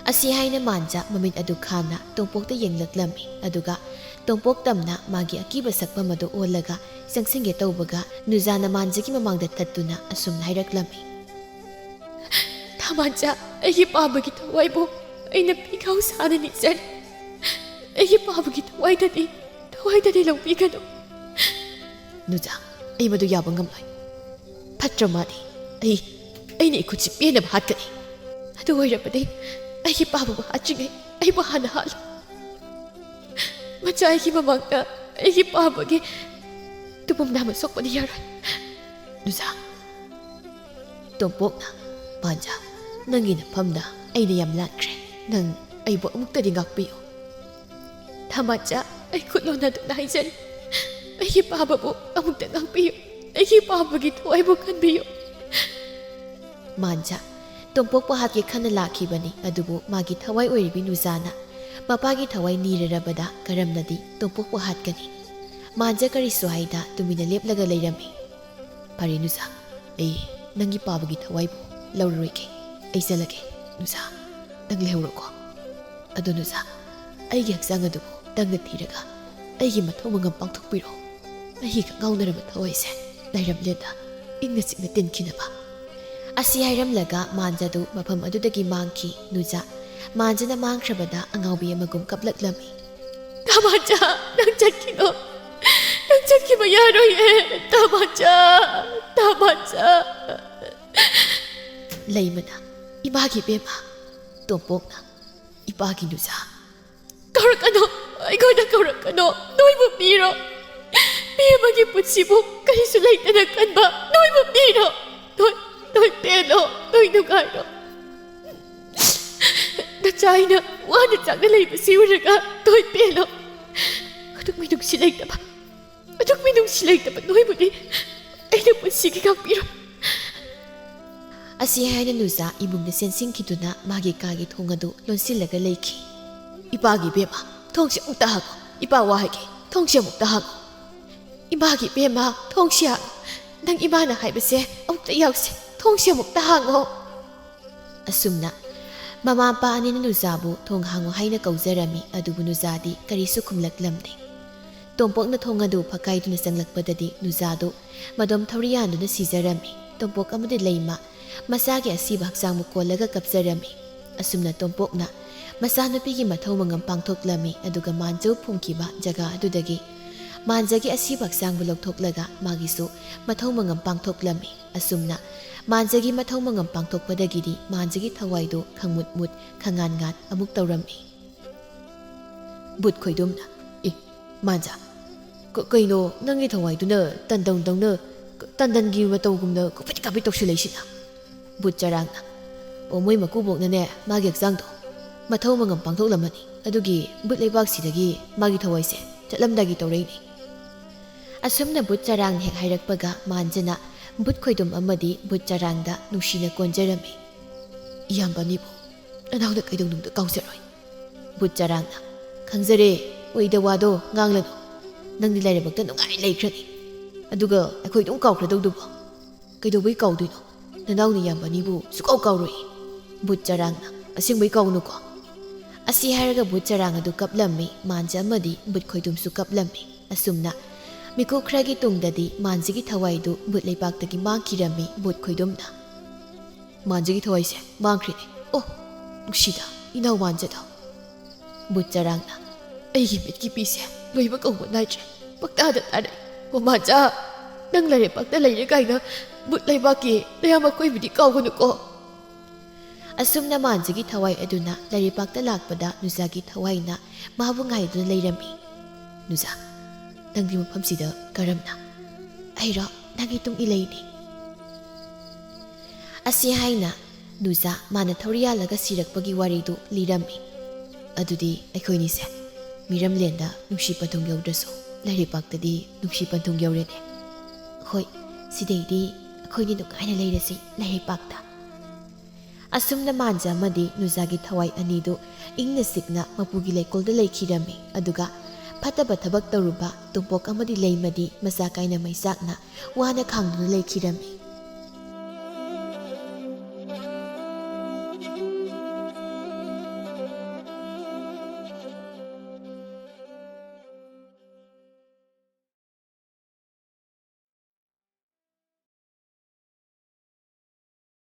ꯑꯁꯤ ꯍꯥꯏꯅ ꯃꯥꯟꯖꯥ ꯃꯃꯤꯠ ꯑꯗꯨ ꯈꯥꯅ ꯇꯣꯝꯄꯣꯛꯇ ꯌꯦꯡꯂꯛꯂꯝꯃꯤ꯫ ꯑꯗꯨꯒ ꯇꯣꯝꯄꯣꯛ ꯇꯝꯅ ꯃꯥꯒꯤ ꯑꯀꯤꯕ ꯁꯛꯐꯝ ꯑꯗꯨ ꯑꯣꯜꯂꯒ ꯆꯪꯁꯤꯟꯒꯦ ꯇꯧꯕꯒ ꯅꯨꯖꯥꯅ ꯃꯥꯟꯖꯥꯒꯤ ꯃꯃꯥꯡꯗ ꯊꯠꯇꯨꯅ ꯑꯁꯨꯝꯅ ꯍꯥꯏꯔꯛꯂꯝꯃꯤ꯫ "ꯇꯥ ꯃꯥꯟꯖꯥ, ꯑꯩꯒꯤ ꯄꯥꯕꯒꯤ ꯊꯋꯥꯏꯕꯨ ꯑꯩꯅ ꯄꯤꯈꯥꯎ ꯁꯥꯅ ꯅꯤꯖꯔꯤ꯫ ꯑꯩꯒꯤ ꯄꯥꯕꯒꯤ ꯊꯋꯥꯏꯗꯗꯤ ꯊꯋꯥꯏꯗꯗꯤ ꯂꯧꯕꯤꯒꯅꯨ꯫ ꯅꯨꯖꯥ, ꯑꯩ ꯃꯗꯨ ꯌꯥꯕ ꯉꯝꯂꯣꯏ꯫ ꯐꯠꯇ꯭ꯔ ꯃꯥꯗꯤ? ꯑꯩ, ꯑꯩꯅ ꯏꯈꯨꯠꯁꯤ ꯄꯦꯟꯅꯕ ꯍꯥꯠꯀꯅꯤ꯫ ꯑꯗꯨ ꯑꯣꯏꯔꯕꯗꯤ ꯑꯩꯒꯤ ꯄꯥꯕꯕꯨ ꯍꯥꯠꯇ꯭ꯔꯤꯉꯩ ꯑꯩꯕꯨ ꯍꯥꯟꯅ ꯍꯥꯠꯂꯨ꯫ ꯃꯆꯥ ꯑꯩꯒꯤ ꯃꯃꯥꯡꯗ ꯑꯩꯒꯤ ꯄꯥꯕꯒꯤ ꯇꯨꯄꯨꯝ ꯅꯥꯝꯃ ꯁꯣꯛꯄꯗꯤ ꯌꯥꯔꯣꯏ꯫ ꯅꯨꯖꯥ, ꯇꯣꯝꯄꯣꯛꯅ, "ꯃꯥꯟꯖꯥ, ꯅꯪꯒꯤ ꯅꯐꯝꯗ ꯑꯩꯅ ꯌꯥꯝ ꯂꯥꯟꯈ꯭ꯔꯦ꯫ ꯅꯪ ꯑꯩꯕꯨ ꯑꯃꯨꯛꯇꯗꯤ ꯉꯥꯛꯄꯤꯌꯨ꯫ ꯊꯃꯥꯟꯖꯥ, ꯑꯩ ꯈꯨꯠ ꯂꯣꯟꯅꯗꯨꯅ ꯍꯥꯏꯖꯔꯤ꯫ ꯑꯩꯒꯤ ꯄꯥꯕꯕꯨ ꯑꯃꯨꯛꯇ ꯉꯥꯛꯄꯤꯌꯨ꯫ ꯑꯩꯒꯤ ꯄꯥꯕꯒꯤ ꯊꯋꯥꯏꯕꯨ ꯀꯟꯕꯤꯌꯨ꯫" ꯃꯥꯟꯖꯥ, ꯇꯣꯝꯄꯣꯛꯄꯨ ꯍꯥꯠꯀꯦ ꯈꯟꯅ ꯂꯥꯛꯈꯤꯕꯅꯤ, ꯑꯗꯨꯕꯨ ꯃꯥꯒꯤ ꯊꯋꯥꯏ ꯑꯣꯏꯔꯤꯕꯤ ꯅꯨꯖꯥꯅ ꯃꯄꯥꯒꯤ ꯊꯋꯥꯏ ꯅꯤꯔꯔꯕꯗ ꯀꯔꯝꯅꯗꯤ ꯇꯣꯝꯄꯣꯛꯄꯨ ꯍꯥꯠꯀꯅꯤ? ꯃꯥꯟꯖꯥ ꯀꯔꯤꯁꯨ ꯍꯥꯏꯗ ꯇꯨꯃꯤꯟꯅ ꯂꯦꯞꯂꯒ ꯂꯩꯔꯝꯃꯤ꯫ "ꯐꯔꯦ ꯅꯨꯖꯥ, ꯑꯩ ꯅꯪꯒꯤ ꯄꯥꯕꯒꯤ ꯊꯋꯥꯏꯕꯨ ꯂꯧꯔꯔꯣꯏꯒꯦ꯫ ꯑꯩ ꯆꯠꯂꯒꯦ꯫ ꯅꯨꯖꯥ, ꯅꯪ ꯂꯩꯍꯧꯔꯣꯀꯣ꯫ ꯑꯗꯣ ꯅꯨꯖꯥ, ꯑꯩꯒꯤ ꯍꯛꯆꯥꯡ ꯑꯗꯨꯕꯨ ꯅꯪꯅ ꯊꯤꯔꯒ ꯑꯩꯒꯤ ꯃꯊꯧ ꯃꯉꯝ ꯄꯥꯡꯊꯣꯛꯄꯤꯔꯣ꯫ ꯑꯩꯒꯤ ꯀꯉꯥꯎꯅꯔꯕ ꯊꯋꯥꯏꯁꯦ ꯂꯥꯏꯔꯝꯂꯦꯟꯗ ꯏꯪꯅ ꯆꯤꯛꯅ ꯇꯤꯟꯈꯤꯅꯕ꯫" ꯑꯁꯤ ꯍꯥꯏꯔꯝꯂꯒ ꯃꯥꯟꯖꯥꯗꯨ ꯃꯐꯝ ꯑꯗꯨꯗꯒꯤ ꯃꯥꯡꯈꯤ꯫ ꯅꯨꯖꯥ, ꯃꯥꯟꯖꯥꯅ ꯃꯥꯡꯈ꯭ꯔꯕꯗ ꯑꯉꯥꯎꯕꯤ ꯑꯃꯒꯨꯝ ꯀꯞꯂꯛꯂꯝꯃꯤ꯫ "ꯇꯥꯃꯥꯟꯖꯥ, ꯅꯪ ꯆꯠꯈꯤꯅꯣ꯫ ꯅꯪ ꯆꯠꯈꯤꯕ ꯌꯥꯔꯣꯏꯌꯦ꯫ ꯇꯥꯃꯥꯟꯖꯥ, ꯇꯥꯃꯥꯟꯖꯥ꯫" ꯂꯩꯃꯅ, "ꯏꯃꯥꯒꯤ ꯏꯕꯦꯝꯃ꯫" ꯇꯣꯝꯄꯣꯛꯅ, "ꯏꯄꯥꯒꯤ ꯅꯨꯖꯥ꯫" "ꯀꯧꯔꯛꯀꯅꯣ, ꯑꯩꯉꯣꯟꯗ ꯀꯧꯔꯛꯀꯅꯣ꯫ ꯅꯣꯏꯕꯨ ꯄꯤꯔꯣ꯫ ꯃꯤ ꯑꯃꯒꯤ ꯄꯨꯟꯁꯤꯕꯨ ꯀꯔꯤꯁꯨ ꯂꯩꯇꯅ ꯀꯟꯕ ꯅꯣꯏꯕꯨ ꯄꯤꯔꯣ꯫ ꯅꯣꯏ, ꯅꯣꯏ ꯄꯦꯜꯂꯣ, ꯅꯣꯏ ꯅꯨꯡꯉꯥꯏꯔꯣ꯫ ꯅꯆꯥ ꯑꯩꯅ ꯋꯥꯅ ꯆꯥꯛꯅ ꯂꯩꯕꯁꯤ ꯎꯔꯒ ꯅꯣꯏ ꯄꯦꯜꯂꯣ꯫ ꯑꯗꯨꯛ ꯃꯤꯅꯨꯡꯁꯤ ꯂꯩꯇꯕ, ꯑꯗꯨꯛ ꯃꯤꯅꯨꯡꯁꯤ ꯂꯩꯇꯕ ꯅꯣꯏꯕꯨꯗꯤ ꯑꯩꯅ ꯄꯨꯟꯁꯤꯒꯤ ꯉꯥꯛꯄꯤꯔꯣꯏ꯫" ꯑꯁꯤ ꯍꯥꯏꯅ ꯅꯨꯖꯥ ꯏꯃꯨꯡꯗ ꯆꯦꯟꯁꯤꯟꯈꯤꯗꯨꯅ ꯃꯥꯒꯤ ꯀꯥꯒꯤ ꯊꯣꯡ ꯑꯗꯨ ꯂꯣꯟꯁꯤꯜꯂꯒ ꯂꯩꯈꯤ꯫ "ꯏꯄꯥꯒꯤ ꯏꯕꯦꯝꯃ, ꯊꯣꯡꯁꯦ ꯑꯃꯨꯛꯇ ꯍꯥꯡꯉꯣ꯫ ꯏꯄꯥ ꯋꯥ ꯍꯥꯏꯒꯦ, ꯊꯣꯡꯁꯦ ꯑꯃꯨꯛꯇ ꯍꯥꯡꯉꯣ꯫ ꯏꯃꯥꯒꯤ ꯏꯕꯦꯝꯃ, ꯊꯣꯡꯁꯦ ꯍꯥꯡꯉꯣ꯫ ꯅꯪ ꯏꯃꯥꯅ ꯍꯥꯏꯕꯁꯦ ꯑꯃꯨꯛꯇ ꯌꯥꯎꯁꯦ꯫ ꯊꯣꯡꯁꯦ ꯑꯃꯨꯛꯇ ꯍꯥꯡꯉꯣ꯫" ꯑꯁꯨꯝꯅ ꯃꯃꯥ ꯃꯄꯥ ꯑꯅꯤꯅ ꯅꯨꯖꯥꯕꯨ "ꯊꯣꯡ ꯍꯥꯡꯉꯨ" ꯍꯥꯏꯅ ꯀꯧꯖꯔꯝꯃꯤ, ꯑꯗꯨꯕꯨ ꯅꯨꯖꯥꯗꯤ ꯀꯔꯤꯁꯨ ꯈꯨꯝꯂꯛꯂꯝꯗꯦ꯫ ꯇꯣꯝꯄꯣꯛꯅ ꯊꯣꯡ ꯑꯗꯨ ꯐꯛꯀꯥꯏꯗꯨꯅ ꯆꯪꯂꯛꯄꯗꯗꯤ ꯅꯨꯖꯥꯗꯨ ꯃꯗꯣꯝ ꯊꯧꯔꯤ ꯌꯥꯟꯗꯨꯅ ꯁꯤꯖꯔꯝꯃꯤ꯫ ꯇꯣꯝꯄꯣꯛ ꯑꯃꯗꯤ ꯂꯩꯃ ꯃꯆꯥꯒꯤ ꯑꯁꯤꯕ ꯍꯛꯆꯥꯡꯕꯨ ꯀꯣꯜꯂꯒ ꯀꯞꯆꯔꯝꯃꯤ꯫ ꯑꯁꯨꯝꯅ ꯇꯣꯝꯄꯣꯛꯅ ꯃꯆꯥꯅꯨꯄꯤꯒꯤ ꯃꯊꯧ ꯃꯉꯝ ꯄꯥꯡꯊꯣꯛꯂꯝꯃꯤ꯫ ꯑꯗꯨꯒ ꯃꯥꯟꯖꯧ ꯐꯨꯝꯈꯤꯕ ꯖꯒꯥ ꯑꯗꯨꯗꯒꯤ ꯃꯥꯟꯖꯒꯤ ꯑꯁꯤꯕ ꯍꯛꯆꯥꯡꯕꯨ ꯂꯧꯊꯣꯛꯂꯒ ꯃꯥꯒꯤꯁꯨ ꯃꯊꯧ ꯃꯉꯝ ꯄꯥꯡꯊꯣꯛꯂꯝꯃꯤ꯫ ꯑꯁꯨꯝꯅ ꯃꯥꯟꯖꯒꯤ ꯃꯊꯧ ꯃꯉꯝ ꯄꯥꯡꯊꯣꯛꯄꯗꯒꯤꯗꯤ ꯃꯥꯟꯖꯒꯤ ꯊꯋꯥꯏꯗꯨ ꯈꯪꯃꯨꯠ ꯃꯨꯠ, ꯈꯪꯉꯥꯟ ꯉꯥꯟ ꯑꯃꯨꯛ ꯇꯧꯔꯝꯃꯤ꯫ ꯕꯨꯠ ꯈꯣꯏꯗꯨꯝꯅ, "ꯑꯦ, ꯃꯥꯟꯖ, ꯀ-, ꯀꯩꯅꯣ ꯅꯪꯒꯤ ꯊꯋꯥꯏꯗꯨꯅ ꯇꯟꯗꯧꯗꯧꯅ, ꯀ-, ꯇꯟꯗꯟꯒꯤ ꯃꯇꯧꯒꯨꯝꯅ ꯀꯣꯄꯤꯠ ꯀꯥꯄꯤꯠ ꯇꯧꯁꯤꯜꯂꯛꯏꯁꯤꯅ?" ꯕꯨꯠ ꯆꯔꯥꯡꯅ, "ꯑꯣ, ꯃꯣꯏ ꯃꯀꯨꯕꯣꯛꯅꯅꯦ, ꯃꯥꯒꯤ ꯍꯛꯆꯥꯡꯗꯣ ꯃꯊꯧ ꯃꯉꯝ ꯄꯥꯡꯊꯣꯛꯂꯝꯃꯅꯤ, ꯑꯗꯨꯒꯤ ꯕꯨꯠ ꯂꯩꯕꯥꯛꯁꯤꯗꯒꯤ ꯃꯥꯒꯤ ꯊꯋꯥꯏꯁꯦ ꯆꯠꯂꯝꯗꯥꯏꯒꯤ ꯇꯧꯔꯛꯏꯅꯤ꯫" ꯑꯁꯨꯝꯅ ꯕꯨꯠ ꯆꯔꯥꯡꯅ ꯍꯦꯛ ꯍꯥꯏꯔꯛꯄꯒ ꯃꯥꯟꯖꯅ ꯕꯨꯠ ꯈꯣꯏꯗꯨꯝ ꯑꯃꯗꯤ ꯕꯨꯠ ꯆꯔꯥꯡꯗ ꯅꯨꯡꯁꯤꯅ ꯀꯣꯟꯖꯔꯝꯃꯤ꯫ "ꯏꯌꯥꯝꯕ ꯑꯅꯤꯕꯨ ꯅꯅꯥꯎꯅ ꯀꯩꯗꯧꯅꯨꯡꯗ ꯀꯥꯎꯖꯔꯣꯏ꯫" ꯕꯨꯠ ꯆꯔꯥꯡꯅ, "ꯈꯪꯖꯔꯦ, ꯑꯣꯏꯗ ꯋꯥꯗꯣ ꯉꯥꯡꯂꯅꯨ꯫ ꯅꯪꯗꯤ ꯂꯥꯏꯔꯕꯛꯇ ꯅꯨꯡꯉꯥꯏ ꯂꯩꯈ꯭ꯔꯅꯤ꯫ ꯑꯗꯨꯒ ꯑꯩꯈꯣꯏ ꯑꯗꯨꯝ ꯀꯥꯎꯈ꯭ꯔꯗꯧꯗꯨꯕꯣ? ꯀꯩꯗꯧꯕꯩ ꯀꯥꯎꯗꯣꯏꯅꯣ? ꯅꯅꯥꯎꯅ ꯏꯌꯥꯝꯕ ꯑꯅꯤꯕꯨ ꯁꯨꯀꯥꯎ ꯀꯥꯎꯔꯣꯏ꯫" ꯕꯨꯠ ꯆꯔꯥꯡꯅ, "ꯑꯁꯦꯡꯕꯩ ꯀꯥꯎꯅꯨꯀꯣ꯫" ꯑꯁꯤ ꯍꯥꯏꯔꯒ ꯕꯨꯠ ꯆꯔꯥꯡ ꯑꯗꯨ ꯀꯞꯂꯝꯃꯤ꯫ ꯃꯥꯟꯖ ꯑꯃꯗꯤ ꯕꯨꯠ ꯈꯣꯏꯗꯨꯝꯁꯨ ꯀꯞꯂꯝꯃꯤ꯫ ꯑꯁꯨꯝꯅ ꯃꯤꯀꯨꯞ ꯈꯔꯒꯤ ꯇꯨꯡꯗꯗꯤ ꯃꯥꯟꯖꯒꯤ ꯊꯋꯥꯏꯗꯨ ꯕꯨꯠ ꯂꯩꯕꯥꯛꯇꯒꯤ ꯃꯥꯡꯈꯤꯔꯝꯃꯤ꯫ ꯕꯨꯠ ꯈꯣꯏꯗꯨꯝꯅ, "ꯃꯥꯟꯖꯒꯤ ꯊꯋꯥꯏꯁꯦ ꯃꯥꯡꯈ꯭ꯔꯦꯅꯦ꯫ ꯑꯣ, ꯅꯨꯡꯁꯤꯗ, ꯏꯅꯥꯎ ꯃꯥꯟꯖꯗꯣ꯫" ꯕꯨꯠ ꯆꯔꯥꯡꯅ, "ꯑꯩꯒꯤ ꯃꯤꯠꯀꯤ ꯄꯤꯁꯦ ꯂꯣꯏꯕ ꯀꯧꯕ ꯅꯥꯏꯗ꯭ꯔꯦ, ꯄꯪꯇꯥꯗ ꯇꯥꯔꯛꯏ꯫ ꯑꯣ ꯃꯥꯟꯖ, ꯅꯪ ꯂꯥꯏꯔꯩꯄꯥꯛꯇ ꯂꯩꯔꯦ ꯀꯥꯏꯅ ꯕꯨꯠ ꯂꯩꯕꯥꯛꯀꯤ ꯅꯌꯥꯝꯕ ꯑꯀꯣꯏꯕꯗꯤ ꯀꯥꯎꯒꯅꯨꯀꯣ꯫" ꯑꯁꯨꯝꯅ ꯃꯥꯟꯖꯒꯤ ꯊꯋꯥꯏ ꯑꯗꯨꯅ ꯂꯥꯏꯔꯩꯄꯥꯛꯇ ꯂꯥꯛꯄꯗ ꯅꯨꯖꯥꯒꯤ ꯊꯋꯥꯏꯅ ꯃꯥꯕꯨ ꯉꯥꯏꯗꯨꯅ ꯂꯩꯔꯝꯃꯤ꯫ "ꯅꯨꯖꯥ, ꯅꯪꯗꯤ ꯃꯐꯝꯁꯤꯗ ꯀꯔꯝꯅ?" "ꯑꯩꯔꯣ? ꯅꯪꯒꯤ ꯇꯨꯡ ꯏꯂꯩꯅꯤ꯫" ꯑꯁꯤ ꯍꯥꯏꯅ ꯅꯨꯖꯥ ꯃꯥꯅ ꯊꯧꯔꯤ ꯌꯥꯜꯂꯒ ꯁꯤꯔꯛꯄꯒꯤ ꯋꯥꯔꯤꯗꯨ ꯂꯤꯔꯝꯃꯤ꯫ "ꯑꯗꯨꯗꯤ ꯑꯩꯈꯣꯏꯅꯤꯁꯦ ꯃꯤꯔꯝꯂꯦꯟꯗ ꯅꯨꯡꯁꯤ ꯄꯟꯊꯨꯡ ꯌꯧꯗ꯭ꯔꯁꯨ ꯂꯥꯏꯔꯩꯄꯥꯛꯇꯗꯤ ꯅꯨꯡꯁꯤ ꯄꯟꯊꯨꯡ ꯌꯧꯔꯦꯅꯦ꯫ ꯍꯣꯏ, ꯁꯤꯗꯩꯗꯤ ꯑꯩꯈꯣꯏꯅꯤ ꯅꯨꯡꯉꯥꯏꯅ ꯂꯩꯔꯁꯤ ꯂꯥꯏꯔꯩꯄꯥꯛꯇ꯫" ꯑꯁꯨꯝꯅ ꯃꯥꯟꯖ ꯑꯃꯗꯤ ꯅꯨꯖꯥꯒꯤ ꯊꯋꯥꯏ ꯑꯅꯤꯗꯨ ꯏꯪꯅ ꯆꯤꯛꯅ ꯃꯄꯨꯒꯤ ꯂꯩꯀꯣꯜꯗ ꯂꯩꯈꯤꯔꯝꯃꯤ꯫ ꯑꯗꯨꯒ ꯐꯠꯇꯕ ꯊꯕꯛ ꯇꯧꯔꯨꯕ ꯇꯣꯝꯄꯣꯛ ꯑꯃꯗꯤ ꯂꯩꯃꯗꯤ ꯃꯆꯥ ꯀꯥꯏꯅ ꯃꯩꯆꯥꯛꯅ ꯋꯥꯅ ꯈꯥꯡꯗꯨꯅ ꯂꯩꯈꯤꯔꯝꯃꯤ꯫